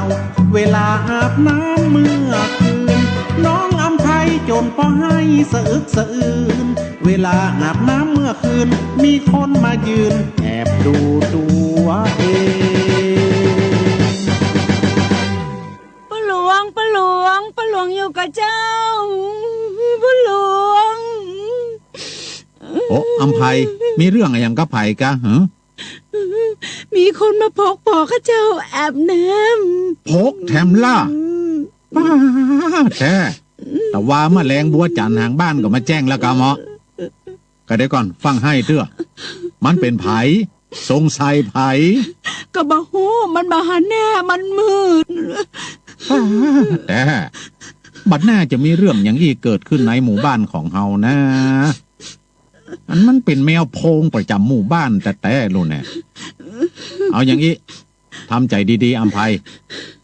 วๆ เวลาอาบน้ำเมื่อคืน น้องอำไพจนปอไห้สะอึกสะอื้น เวลาอาบน้ำเมื่อคืน มีคนมายืนแอบดูตั๋วเอง ป้อหลวง ป้อหลวง ป้อหลวงอยู่ก่อเจ้า ป้อหลวง โอ้ อำไพ มีเรื่องอะหยังกับใผกะ ฮะ มีคนมาปอกปอข้าเจ้าอาบน้ำ ปอกแถมล่ะ อืม ป๊าดแท้ แต่ว่ามาแลงบัวจันทร์หางบ้านก็มาแจ้งแล้วกะเหมาะ กะเดี๋ยวก่อน ฟังไห้เตื้อ มันเป๋นใผ สงสัยใผ ก็บ่ฮู้ มันบ่หันหน้า มันมืด แต่บัดหน้าจะมีเรื่องหยังอี้เกิดขึ้นในหมู่บ้านของเฮานะ อันมันเป๋นแมวโพงประจ๋ำหมู่บ้านแต๊ๆ ลูกเนี่ย เอาอย่างอี้ ทำใจ๋ดีๆ อำไพ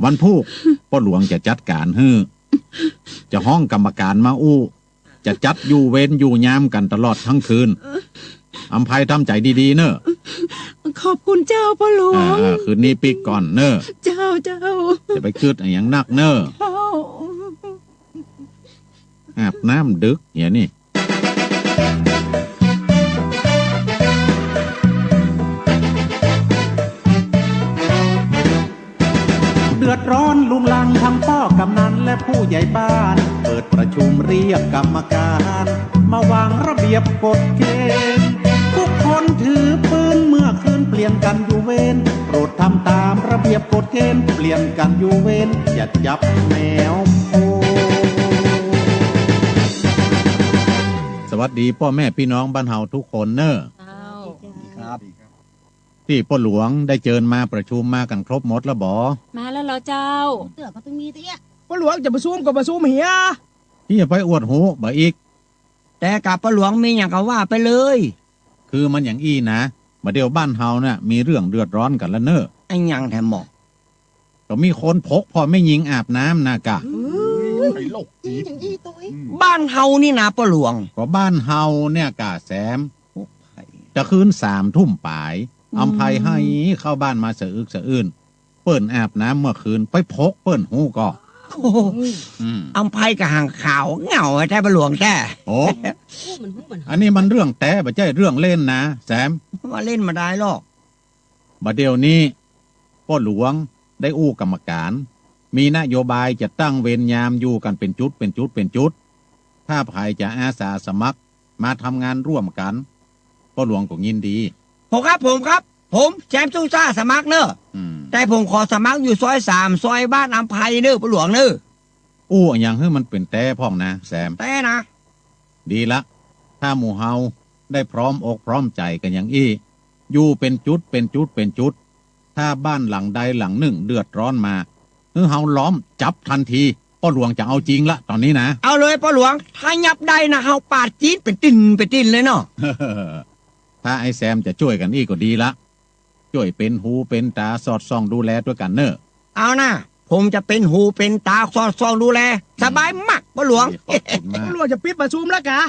วันพูกป้อหลวงจะจัดก๋านหื้อ จะฮ้องกรรมการมาอู้ จะจัดอยู่เวรอยู่ยามกั๋นตลอดทั้งคืน อำไพทำใจ๋ดีๆ เน่อ ขอบคุณเจ้าป้อหลวง อ่าๆ คืนนี้ปิ๊กก่อนเน่อ เจ้า เจ้า อย่าไปกึ๊ดอะหยังนักเน่อ เจ้า อาบน้ำดึกเหียนี่ เดือดร้อนลุงลังทั้งป้อกำนันและผู้ใหญ่บ้าน เปิดประชุมเรียกกรรมการ มาวางระเบียบกฎเกณฑ์ ทุกคนถือปืนเมื่อคืนเปลี่ยนกั๋นอยู่เวร โปรดทำตามระเบียบกฎเกณฑ์ เปลี่ยนกั๋นอยู่เวร อย่าจับแมวโพง สวัสดีป้อแม่ปี้น้องบ้านเฮาทุกคนเน่อ เจ้า ครับ ตี้ป้อหลวงได้เจิญมาประชุมมากั๋นครบหมดแล้วบ่ มาแล้วเหรอเจ้า เตื้อก็ตึงมีเตี้ย ป้อหลวงจะประชุมก็ประชุมเหีย ตี้จะไปอวดฮู้บ่าอิก แต่กาป้อหลวงมีหยังก็ว่าไปเลย คือมันอย่างอี้นะ บ่าเดี่ยวบ้านเฮาน่ะมีเรื่องเดือดร้อนกั๋นแล้วเน่อ อะหยังแต๊หมอ ก็มีคนพกพ่อแม่ญิงอาบน้ำนะกา เฮ้ย ไอ้โรคจิต บ้านเฮานี่นะป้อหลวง ก็บ้านเฮาเนี่ยกาแซม จะคืนสามทุ่มป๋าย อำไพไห้เข้าบ้านมาสะอึกสะอื้น เปิ้นอาบน้ำเมื่อคืน ไปพกเปิ้นฮู้ก่อ โอ้โห อืม อำไพก็หางขาวเหงาแต๊ป้อหลวงแต๊ โอ้ อันนี้มันเรื่องแต๊ บ่ใจ้เรื่องเล่นนะแซม ว่าเล่นบ่ได้หรอก บ่าเดี่ยวนี้ป้อหลวงได้อู้กรรมการ มีนโยบายจะตั้งเวรยามอยู่กั๋นเป๋นจุด เป๋นจุด เป๋นจุด ถ้าใผจะอาสาสมัครมาทำงานร่วมกั๋น ป้อหลวงก็ยินดี ผมครับ ผมครับ ผมแซมสู้ซ่าสมัครเน่อ อืม แต่ผมขอสมัครอยู่ซอยสาม ซอยบ้านอำไพเน่อป้อหลวงเน่อ อู้อะหยังหื้อมันเป๋นแต๊พ่องนะแซม แต๊นะ ดีละ ถ้าหมู่เฮาได้พร้อมอกพร้อมใจ๋กั๋นอย่างอี้ อยู่เป๋นจุด เป๋นจุด เป๋นจุด ถ้าบ้านหลังใดหลังนึ่งเดือดร้อนมา หื้อเฮาล้อมจับตันที ป้อหลวงจะเอาจริงละต๋อนนี้นะ เอาเลยป้อหลวง ถ้าจับได้นะ เฮาปาดตี๋นเป๋นตี๋น เป๋นตี๋นเลยเนาะ ถ้าไอ้แซมจะจ้วยกั๋นอี้ก็ดีละ จ้วยเป๋นหูเป๋นต๋าสอดส่องดูแลตวยกั๋นเน่อ เอานะ ผมจะเป๋นหูเป๋นต๋าสอดส่องดูแล สบายมากป้อหลวง ขอบคุณมาก ป้อหลวงจะปิดประชุมแล้วกา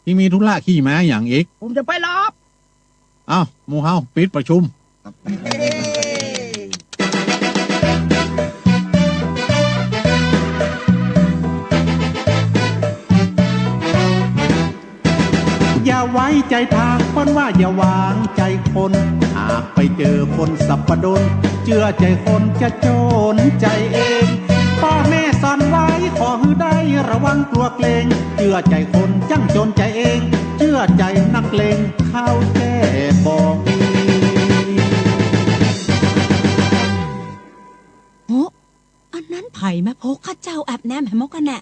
ตี้มีธุระขี้ม้าหยังอิก ผมจะไปลอบ เอ้า หมู่เฮาปิดประชุม อย่าไว้ใจ๋ทาง เปิ้นว่าอย่าวางใจ๋คน หากไปเจอคนสัปดน เจื้อใจ๋คนจะจนใจ๋เอง ป้อแม่สอนไว้ขอหื้อได้ระวังกลัวเกรง เจื้อใจ๋คนจั้งจนใจ๋เอง เจื้อใจ๋นักเลงเข้าแจ้บ่มี โห อันนั้นใผมาพกข้าเจ้าอาบน้ำแหมมกกันแน่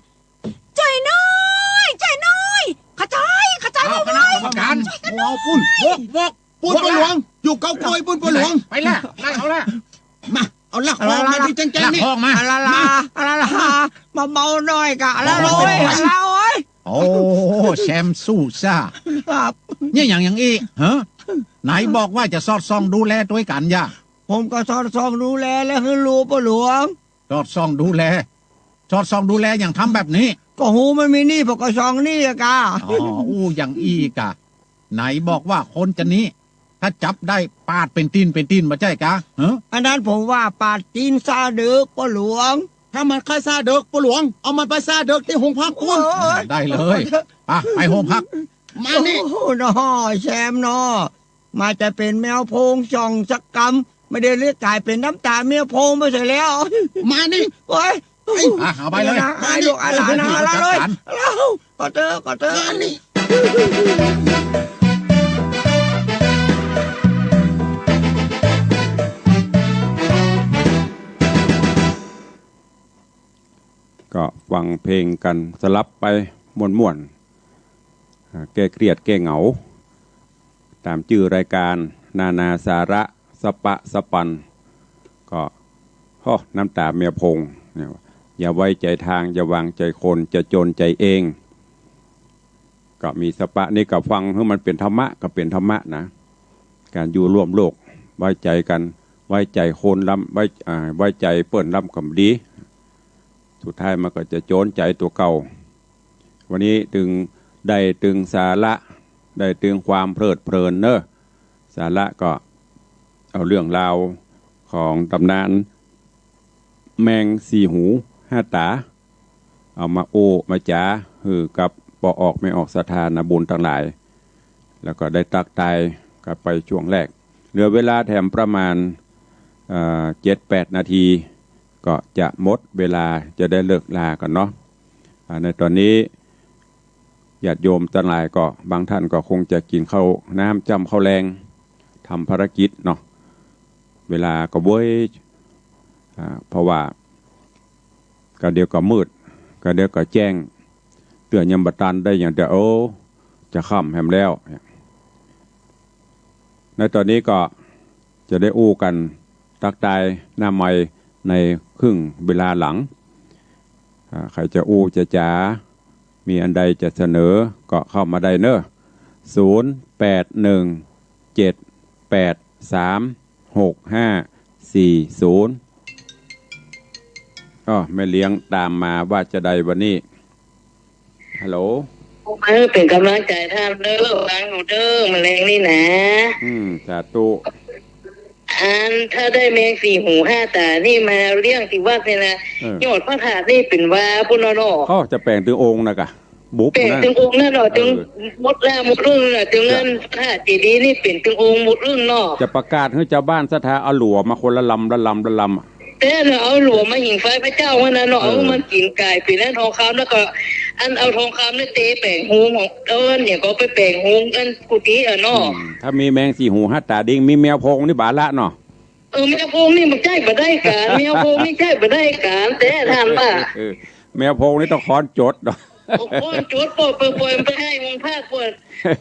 จ้อยน้อย จ้อยน้อย ข้าจ้อย ข้าจ้อย อ้าว คณะกรรมการ ช่วยกันหน่อย หัวปุ้น วก วก ปุ้นป้อหลวง อยู่เก๊ากวยปุ้นป้อหลวง ไปละ ไล่เอาละ มา เอาลักคอมาดีแจ้งๆ นี่ ลักคอมา อะละละ มา อะละละ มาเบาหน่อยกะ อะละละ โอ้ย อะละโอ้ย โอ้ แซมสู้ซ่า ครับ เนี่ยหยังหยังอี้ ฮะ ไหนบอกว่าจะสอดส่องดูแลตวยกั๋นยะ ผมก็สอดส่องดูแลแล้วหื้อฮู้ป้อหลวง สอดส่องดูแล สอดส่องดูแลหยังทำแบบนี้ ก็ฮู้มันมีนี่ ผมก็ส่องนี่อะกา อ๋อ อู้อย่างอี้กา ไหนบอกว่าคนจะนี้ ถ้าจับได้ปาดเป๋นตี๋นเป๋นตี๋นบ่ใจ้กา ฮะ อันนั้นผมว่าปาดตี๋นซ่าเดิกป้อหลวง ถ้ามันใค่ซ่าเดิกป้อหลวง เอามันไปซ่าเดิกตี้โฮงพักปุ้น โอ้ย ได้เลย ไป ไปโฮงพัก มานี่ โอ้โห น้อ แซมน้อ มาจะเป๋นแมวโพงส่องสักกำ บ่าเดี่ยวนี้ก๋ายเป๋นน้ำต๋าเมียโพงไปเสียแล้ว มานี่ โอ้ย ไอ้ อ่ะ เอาไปเลย นะ มานี่ ไอ้ลูก ไอ้หลานนะ ไอ้ลูก เอาละเลย จัดการ เอาละ ขอเต๊อะ ขอเต๊อะ มานี่ ก็ฟังเพลงกั๋นสลับไปม่วนๆ อ่า แก้เครียดแก้เหงา ต๋ามจื้อรายก๋าน นานาสาระ สะปะสะปัน ก็ โอ้ น้ำต๋าเมียโพง เนี่ย อย่าไว้ใจ๋ทาง อย่าวางใจ๋คน จะจนใจ๋เอง ก็มีสะปะนี่ก็ฟังหื้อมันเป๋นธรรมะ ก็เป๋นธรรมะนะ ก๋านอยู่ร่วมโลก ไว้ใจ๋กั๋น ไว้ใจ๋คนลำ ไว้ อ่า ไว้ใจ๋เปิ้นลำก็บ่ดี สุดท้ายมันก็จะจนใจ๋ตั๋วเก่า วันนี้ตึงได้ตึงสาระ ได้ตึงความเพลิดเพลินเนอะ สาระก็เอาเรื่องราวของต๋ำนานแมงสี่หูห้าต๋า เอามาอู้มาจ๋าหื้อกับป้อออกแม่ออกศรัทธานาบุญตังหลาย แล้วก็ได้ตั๊กตายกั๋นไปช่วงแรก เหลือเวลาแถมประมาณ เอ่อ เจ็ดแปดนาที ก็จะหมดเวลาจะได้เลิกลากั๋นเนาะ อ่า ในต๋อนนี้ญาติโยมตังหลายก็บางต้านก็คงจะกิ๋นข้าวน้ำจ้ำข้าวแลง ทำภารกิจเนาะ เวลาก็เว้ย อ่า เพราะว่า ก็เดี๋ยวก็มืด ก็เดี๋ยวก็แจ้ง เตื้อยังบ่ตันได้หยังเตื้อ โอ้ จะค่ำแหมแล้ว ในต๋อนนี้ก็ จะได้อู้กั๋นตั๊กตายหน้าไมค์ในครึ่งเวลาหลัง อ่า ใผจะอู้จะจ๋า มีอันใดจะเสนอก็เข้ามาได้เน่อ ศูนย์ แปด หนึ่ง เจ็ด แปด สาม หก ห้า สี่ ศูนย์ อ้อ แม่เลี้ยงต๋ามมาว่าจะใดวันนี้ ฮัลโหล เออ เป๋นก๋ำลังใจ๋ต้านเน่อ ฟังอยู่เน่อ มะแลงนี่นะ อืม สาธุ อันถ้าได้แมงสี่หูห้าต๋านี่มาเลี้ยงตี้วัดนี่นะ เออ ยอดพระธาตุนี่เป๋นวาปู๊นเนาะ อ้อ จะแป๋งตึงองค์นะกะ บุบนะ แป๋งตึงองค์นั่นเนาะ เออ ตึงหมดแล้วหมดรุ่นน่ะ ตึงนั้นพระธาตุเจดีย์นี่เป๋นตึงองค์หมดรุ่นเนาะ จะประกาศหื้อจาวบ้านศรัทธาเอาหลัวมาคนละลำละลำละลำอะ แต่เนาะ เอาหลัวมาหิ่งไฟพระเจ้าหั้นน่ะเนาะ เออ เอามันกิ๋นก๋ายเป๋นอันทองคำ แล้วก็อันเอาทองคำนี่เตะแป๋งโฮงของ เอาอันเนี่ยก็ไปแป๋งโฮงอันกุฏิอะเนาะ อืม ถ้ามีแมงสี่หูห้าต๋าดิง มีแมวโพงนี่บาละเนาะ เออ แมวโพงนี่มันใจ๊บ่ได้ก๋าน แมวโพงนี่ใจ๊บ่ได้ก๋าน แต่ต้านว่า เออ แมวโพงนี่ต้องค้อนจดเนาะ โอ้ ค้อนจด ปล่อย ปล่อย ปล่อยมันไปไฮ่โฮงพระ ปล่อย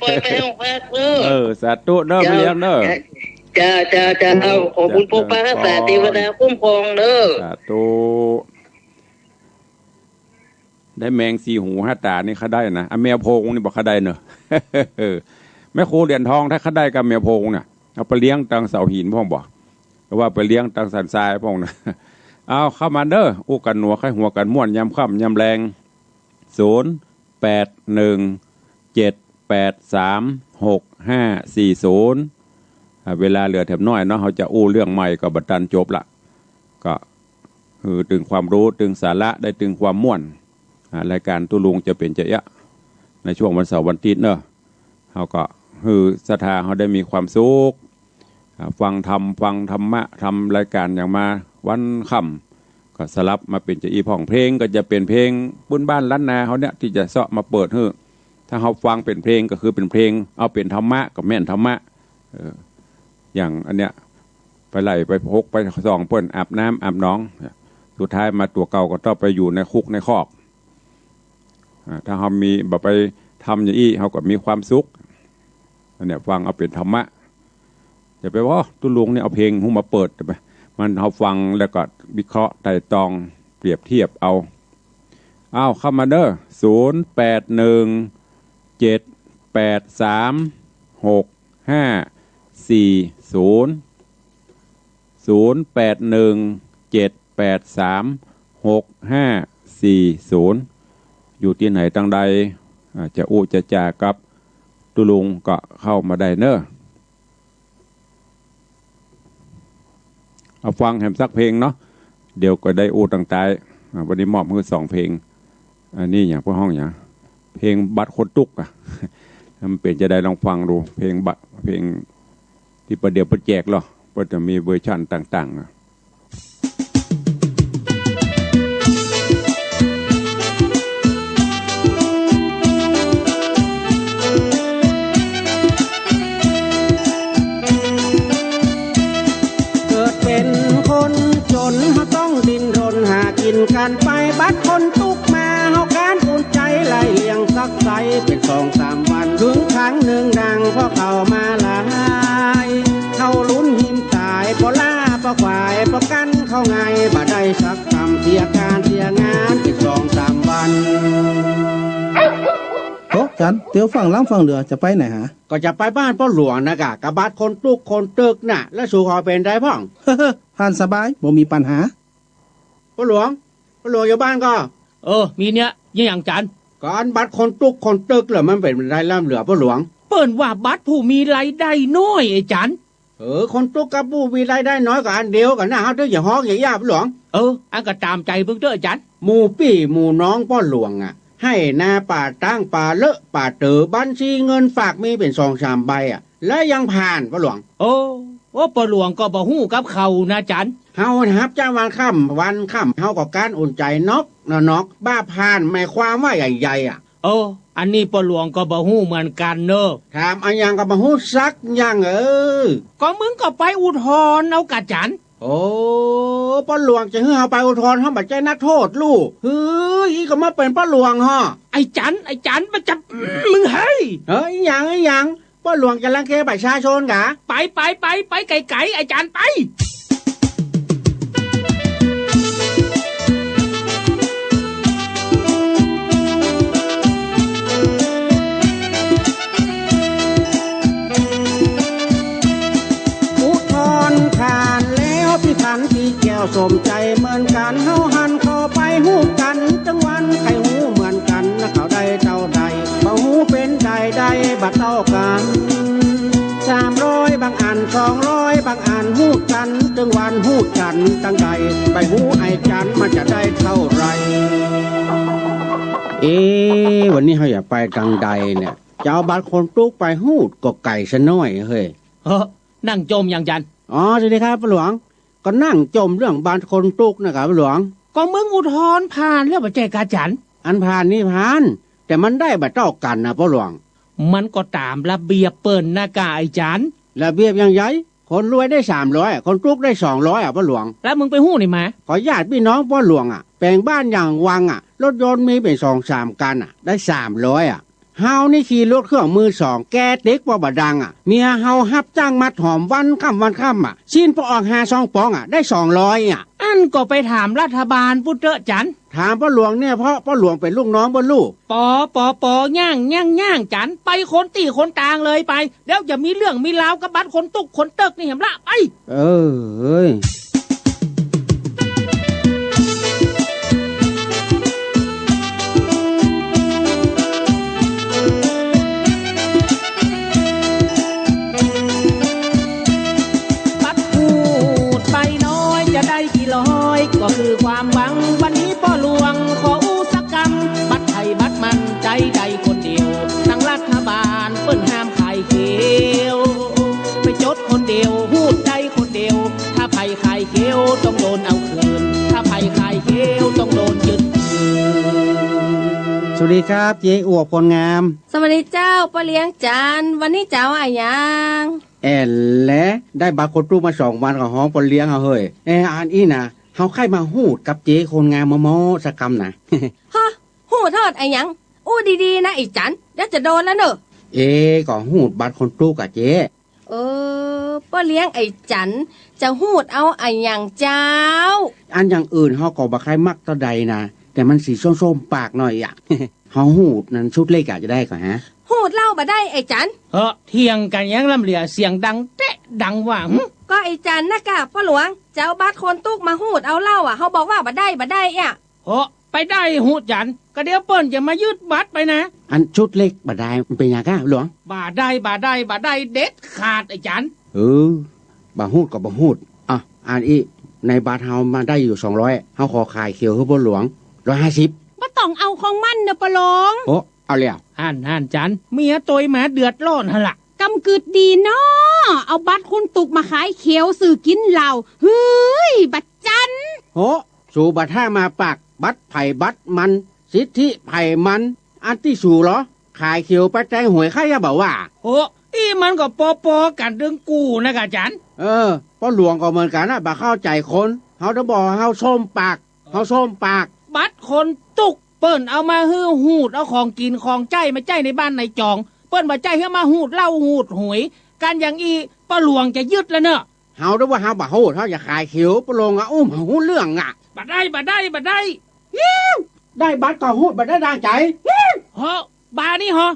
ปล่อยไปไฮ่โฮงพระ เออ เออ สาธุเน่อ เจ้า แม่เลี้ยงเน่อ เจ้า เจ้า เจ้า ขอบุญปกปักรักษา เทวดาคุ้มครองเน่อ สาธุ ได้แมงสี่หูห้าต๋านี่ข้าได้นะ อ่ะ แมวโพงนี่บ่ข้าได้เน่อ แม่ครูเหรียญทอง ถ้าข้าได้ก็แมวโพงน่ะ เอาไปเลี้ยงตังเสาหินพ่องบ่ หรือว่าไปเลี้ยงตังสันทรายพ่องนะ เอาเข้ามาเน่อ อู้กั๋นหนัวไขหัวกั๋นม่วนยามค่ำยามแลง ศูนย์ แปด หนึ่ง เจ็ด แปด สาม หก ห้า สี่ ศูนย์ อ่า เวลาเหลือแถมน้อยเนาะ เฮาจะอู้เรื่องใหม่ก็บ่ตันจบละ ก็คือตึงความรู้ ตึงสาระ ได้ตึงความม่วน อ่า รายก๋านตุ๊ลุงจะเป๋นจะเอี้ยะ ในช่วงวันเสาร์วันอาทิตย์เนาะ เฮาก็หื้อศรัทธาเฮาได้มีความสุข อ่า ฟังธรรม ฟังธรรมะ ทำรายก๋านอย่างมาวันค่ำ ก็สลับมาเป๋นจะอี้พ่อง เพลงก็จะเป๋นเพลงปื้นบ้านล้านนาเฮาเนี่ย ตี้จะเซาะมาเปิดหื้อ ถ้าเฮาฟังเป๋นเพลงก็คือเป๋นเพลง เอาเป๋นธรรมะก็แม่นธรรมะ เออ อย่างอันเนี้ย ไปไล่ไปพกไปส่องเปิ้นอาบน้ำอาบหนอง สุดท้ายมาตั๋วเก่าก็ต้องไปอยู่ในคุกในคอก อ่า ถ้าเฮามี บ่ไปทำอย่างอี้ เฮาก็มีความสุข อันเนี้ยฟังเอาเป๋นธรรมะ อย่าไปว่าตุ๊ลุงนี่เอาเพลงฮู้มาเปิด มันเฮาฟังแล้วก็วิเคราะห์ไตร่ตรองเปรียบเทียบเอา อ้าว เข้ามาเน่อ ศูนย์ แปด หนึ่ง เจ็ด แปด สาม หก ห้า สี่ ศูนย์ ศูนย์ แปด หนึ่ง เจ็ด แปด สาม หก ห้า สี่ ศูนย์ อยู่ตี้ไหนตังใด อ่า จะอู้จะจ๋ากับตุ๊ลุงก็เข้ามาได้เน่อ เอาฟังแหมสักเพลงเนาะ เดี๋ยวก็ได้อู้ตังตาย อ่า วันนี้มอบหื้อสองเพลง อันนี้หยัง เปิ้นฮ้องหยัง เพลงบัตรคนตุ๊กอะ มันเป๋นจะใดลองฟังดู เพลงบัตร เพลงตี้ประเดี๋ยวเปิ้นแจกเหรอ เปิ้นจะมีเวอร์ชันต่างๆอะ เกิดเป๋นคนจ๋น เฮาต้องดิ้นรนหากิ๋นกั๋นไป บัตรคนตุ๊กมา เฮาก้านปูนใจ๋ ไล่เลี่ยงสักไส้ เป๋นสองสามวัน เถิงครั้งนึ่งดังพ่อเขามาหลาย เฮาลุ้นหิ้มต๋าย ป้อล้าป้อควาย ป้อกั้นเข้าไง บ่ได้สักกำ เสียก๋านเสียงาน เป๋นสองสามวัน โอ้ จ๋ารย์ เตียวฟั่งล้ำฟั่งเหลือ จะไปไหนหา ก็จะไปบ้านป้อหลวงนะก่ะ กะบัตรคนตุ๊กคนตึกน่ะ แล้วสูขอเป๋นใดพ่อง ผ่านสบาย บ่มีปัญหา ป้อหลวง ป้อหลวงอยู่บ้านก่อ เออ มีเนี่ย มีหยังจ๋ารย์ ก็อันบัตรคนตุ๊กคนตึกเหรอ มันเป๋นใดล้ำเหลือป้อหลวง เปิ้นว่าบัตรผู้มีรายได้น้อยไอ้จ๋ารย์ เออ คนตุ๊กกับผู้มีรายได้น้อยก็อันเดียวกั๋นนะ เฮาเตื้ออย่าฮ้องอย่าย่าป้อหลวง เออ อันก็ต๋ามใจ๋เปิ้นเต๊อะอาจ๋ารย์ หมู่ปี้หมู่น้องป้อหลวงอะ ไฮ่นาป่าต๊างป่าเลอะป่าเต๋อ บัญชีเงินฝากมีเป๋นสองสามใบอะ แล้วยังผ่านป้อหลวง โอ้ โอ้ ป้อหลวงก็บ่ฮู้กับเขานะอาจ๋ารย์ เฮาฮับจ้างวันค่ำ วันค่ำ เฮาก็ก้านอุ่นใจ๋นอกเนาะ นอก บ่าผ่านหมายความว่าอย่างใดอะ โอ้ อันนี้ป้อหลวงก็บ่ฮู้เหมือนกั๋นเน่อ ถามอะหยังก็บ่ฮู้สักอย่าง เออ ก็มึงก็ไปอุทธรณ์เอาก่ะอาจ๋ารย์ โอ้ ป้อหลวงจะหื้อเฮาไปอุทธรณ์ เฮาบ่ใจ้นักโทษลู่ หื้อ อี้ก็มาเป๋นป้อหลวงฮอ ไอ้จ๋ารย์ ไอ้จ๋ารย์ มันจะ มึงเฮ้ย เฮ้ย อะหยัง อะหยัง ป้อหลวงจะรังแกประชาชนกา ไป ไป ไป ไปไก๋ๆ อาจ๋ารย์ไป อุทธรณ์ผ่านแล้ว ปี้ขันตีแก้วสมใจ๋เหมือนกั๋น เฮาหันเข้าไปฮู้กั๋น ตึงวันใค่ฮู้เหมือนกั๋น เขาได้เต้าใด บ่ฮู้เป๋นใด ได้บ่เต้ากั๋น สามร้อยบางอัน สองร้อยบางอัน ฮู้กั๋น ตึงวันฮู้กั๋นตังใด ไปฮู้ไอ้จั๋นมันจะได้เต้าใด เอ๊ะ วันนี้เฮาจะไปตังใดเนี่ย จะเอาบัตรคนตุ๊กไปฮู้ดก็ไก๋ซะหน้อยเฮ้ย เฮ้อ นั่งจ่มอย่างจั๋น อ๋อ สวัสดีครับป้อหลวง ก็นั่งจ่มเรื่องบัตรคนตุ๊กนะครับป้อหลวง ก็มึงอุทธรณ์ผ่านแล้วบ่ใจ้กาจั๋น อันผ่านนี่ผ่าน แต่มันได้บ่เต้ากั๋นนะป้อหลวง มันก็ต๋ามระเบียบเปิ้นนะกาไอ้จั๋น ระเบียบอย่างใด คนรวยได้สามร้อย คนตุ๊กได้สองร้อยอะป้อหลวง แล้วมึงไปฮู้ไหนมา ก็ญาติปี้น้องป้อหลวงอะ แป๋งบ้านอย่างวังอะ รถยนต์มีเป๋นสองสามคันอะ ได้สามร้อยอะ เฮานี่ขี่รถเครื่องมือสอง แกเต็กปอบ่ดังอะ เมียเฮาฮับจ้างมัดหอมวันค่ำวันค่ำอะ ซี้นปออ่องหาซองป๋องอะ ได้สองร้อยอะ อั้นก็ไปถามรัฐบาลปู้นเต๊อะจั๋น ถามป้อหลวงเนี่ย เพราะป้อหลวงเป๋นลูกน้องป้อหลู่ ปอ ปอ ปอ ย่าง ย่าง ย่างจั๋น ไปคนตี้คนตางเลยไป เดี๋ยวจะมีเรื่องมีราวกับบัตรคนตุ๊กคนเติ๊กนี่แหมละ ไป เออ เอ้ย บัตรฮู้ดใบน้อยจะได้กี่ร้อย ก็คือความหวัง วันนี้ป้อหลวงขออู้สักกำ บัตรใผบัตรมันใจ๊ได้คนเดียว ตังรัฐบาลเปิ้นห้ามขายเขียว ไปจดคนเดียว ฮู้ดได้คนเดียว ถ้าใผขายเขียวต้องโดนเอาคืน ถ้าใผขายเขียวต้องโดนยึดคืน สวัสดีครับ เจ๊อวบคนงาม สวัสดีเจ้า ป้อเลี้ยงจั๋น วันนี้จะเอาอะหยัง แอ่นแล ได้บัตรคนตุ๊กมาสองวันก็ฮ้องป้อเลี้ยงเอาเฮ้ย เออ อันอี้นะ เฮาใค่มาฮู้ดกับเจ๊คนงามมอๆ สักกำนะ ฮะ ฮู้ดฮอดอะหยัง อู้ดีๆ นะไอ้จั๋น เดี๋ยวจะโดนแล้วเน่อ เอ๊ะ ก็ฮู้ดบัตรคนตุ๊กอะเจ๊ เออ ป้อเลี้ยงไอ้จั๋น จะฮู้ดเอาอะหยังเจ้า อันอย่างอื่นเฮาก็บ่ใค่มักเต้าใดนะ แต่มันสีส้มๆ ปากหน่อยอะ เฮาฮู้ดนั้นชุดเล็กอะจะได้ก่อฮะ ฮู้ดเล่าบ่ได้ไอ้จั๋น เฮ้อ เถียงกั๋นหยังล่ำเหลือ เสียงดังแต๊ะดังว่า หึ ก็ไอ้จั๋นนะกาป้อหลวง จะเอาบัตรคนตุ๊กมาฮู้ดเอาเล่าอะ เฮาบอกว่าบ่ได้ บ่ได้อะ เฮ้อ ไปได้ฮู้จั๋น ก็เดี๋ยวเปิ้นจะมายึดบัตรไปนะ อันชุดเล็กบ่ได้ มันเป๋นหยังกาหลวง บ่ได้ บ่ได้ บ่ได้เด็ดขาดไอ้จั๋น เออ บ่ฮู้ดก็บ่ฮู้ด อ่ะ อันอี้ ในบัตรเฮามาได้อยู่สองร้อย เฮาขอขายเขียวหื้อป้อหลวงร้อยห้าสิบ บ่ต้องเอาของมันเน่อป้อหลวง โอ้ เอาแล้ว หั้น หั้นจั๋น เมียตวยมาเดือดร้อนหั้นละ กำกึดดีเนาะ เอาบัตรคนตุ๊กมาขายเขียวซื้อกิ๋นเหล้า เฮ้ย บ่จั๋น โห สูบ่าถ้ามาปาก บัตรใผบัตรมัน สิทธิใผมัน อันตี้สูเหรอ ขายเขียวไปแตงหวยใค่อะบ่าวะ โห อี้มันก็ปอๆ กั๋นตึงกู่นะกาจั๋น เออ ป้อหลวงก็เหมือนกั๋นนะ บ่เข้าใจ๋คน เฮาจะบอกเฮาส้มปาก เฮาส้มปาก บัตรคนตุ๊ก เปิ้นเอามาหื้อฮู้ดเอาของกิ๋นของใจ๊มาใจ๊ในบ้านในจอง เปิ้นบ่ใจ้หื้อมาฮู้ดเหล้าฮู้ดหวย กั๋นอย่างอี้ ป้อหลวงจะยึดแล้วเน่อ เฮาถ้าว่าเฮาบ่ฮู้ด เฮาจะขายเขียว ป้อหลวงอะ อู้ บ่ฮู้เรื่องอะ บ่ได้ บ่ได้ บ่ได้ ได้บัตรก็ฮู้ดบ่ได้ดั่งใจ๋ เฮ้อ บ่านี่เหรอ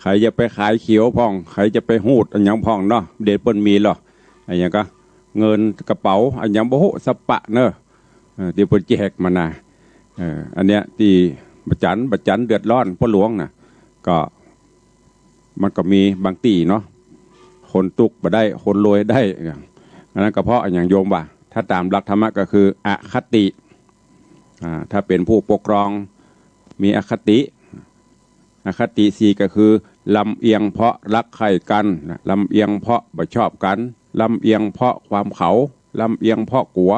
ใผจะไปขายเขียวพ่อง ใผจะไปฮู้ดอะหยังพ่องเนาะ เดี๋ยวเปิ้นมีเหรอ อะหยังกา เงินก๋าเป๋า อะหยังบ่ฮู้สัปปะเน่อ เออ ตี้เปิ้นแจกมานะ เออ อันเนี้ยตี้บ่าจั๋น บ่าจั๋นเดือดร้อนป้อหลวงนะ ก็ มันก็มีบางตี้เนาะ คนตุ๊กบ่ได้ คนรวยได้ อันนั้นก็เพราะอะหยังโยมว่า ถ้าต๋ามหลักธรรมะก็คืออคติ อ่า ถ้าเป๋นผู้ปกครองมีอคติ อคติสี่ก็คือ ลำเอียงเพราะรักใคร่กั๋น ลำเอียงเพราะบ่ชอบกั๋น ลำเอียงเพราะความเขา ลำเอียงเพราะกั๋ว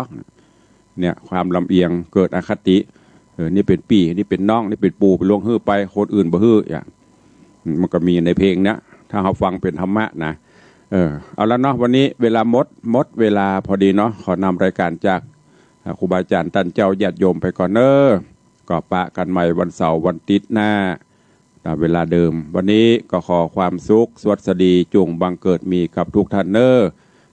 เนี่ย ความลำเอียงเกิดอคติ เออ นี่เป๋นปี้ นี่เป๋นน้อง นี่เป๋นปู่ เป๋นลุง หื้อไป คนอื่นบ่หื้อ อ่ะ มันก็มีในเพลงเนี้ย ถ้าเฮาฟังเป๋นธรรมะนะ เออ เอาละเนาะ วันนี้เวลาหมด หมดเวลาพอดีเนาะ ขอนำรายก๋านจาก อ่า ครูบาอาจ๋ารย์ต้านเจ้าญาติโยมไปก่อนเน้อ ก็ปะกั๋นใหม่วันเสาร์วันอาทิตย์หน้า ต๋ามเวลาเดิม วันนี้ก็ขอความสุขสวัสดีจุ่งบังเกิดมีกับทุกท่านเน้อ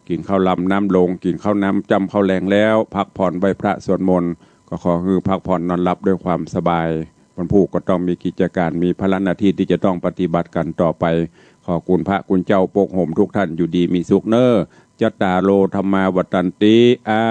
กิ๋นข้าวหลามน้ำหลง กิ๋นข้าวหลามจ้ำข้าวแลงแล้ว พักผ่อนไหว้พระสวดมนต์ ก็ขอหื้อพักผ่อนนอนหลับด้วยความสบาย วันพูกก็ต้องมีกิจก๋าน มีภาระหน้าตี้ตี้จะต้องปฏิบัติกั๋นต่อไป ขอคุณพระคุณเจ้าปกโฮมทุกท่านอยู่ดีมีสุขเน้อ จัตตาโร ธัมมา วัฑฒันติ อา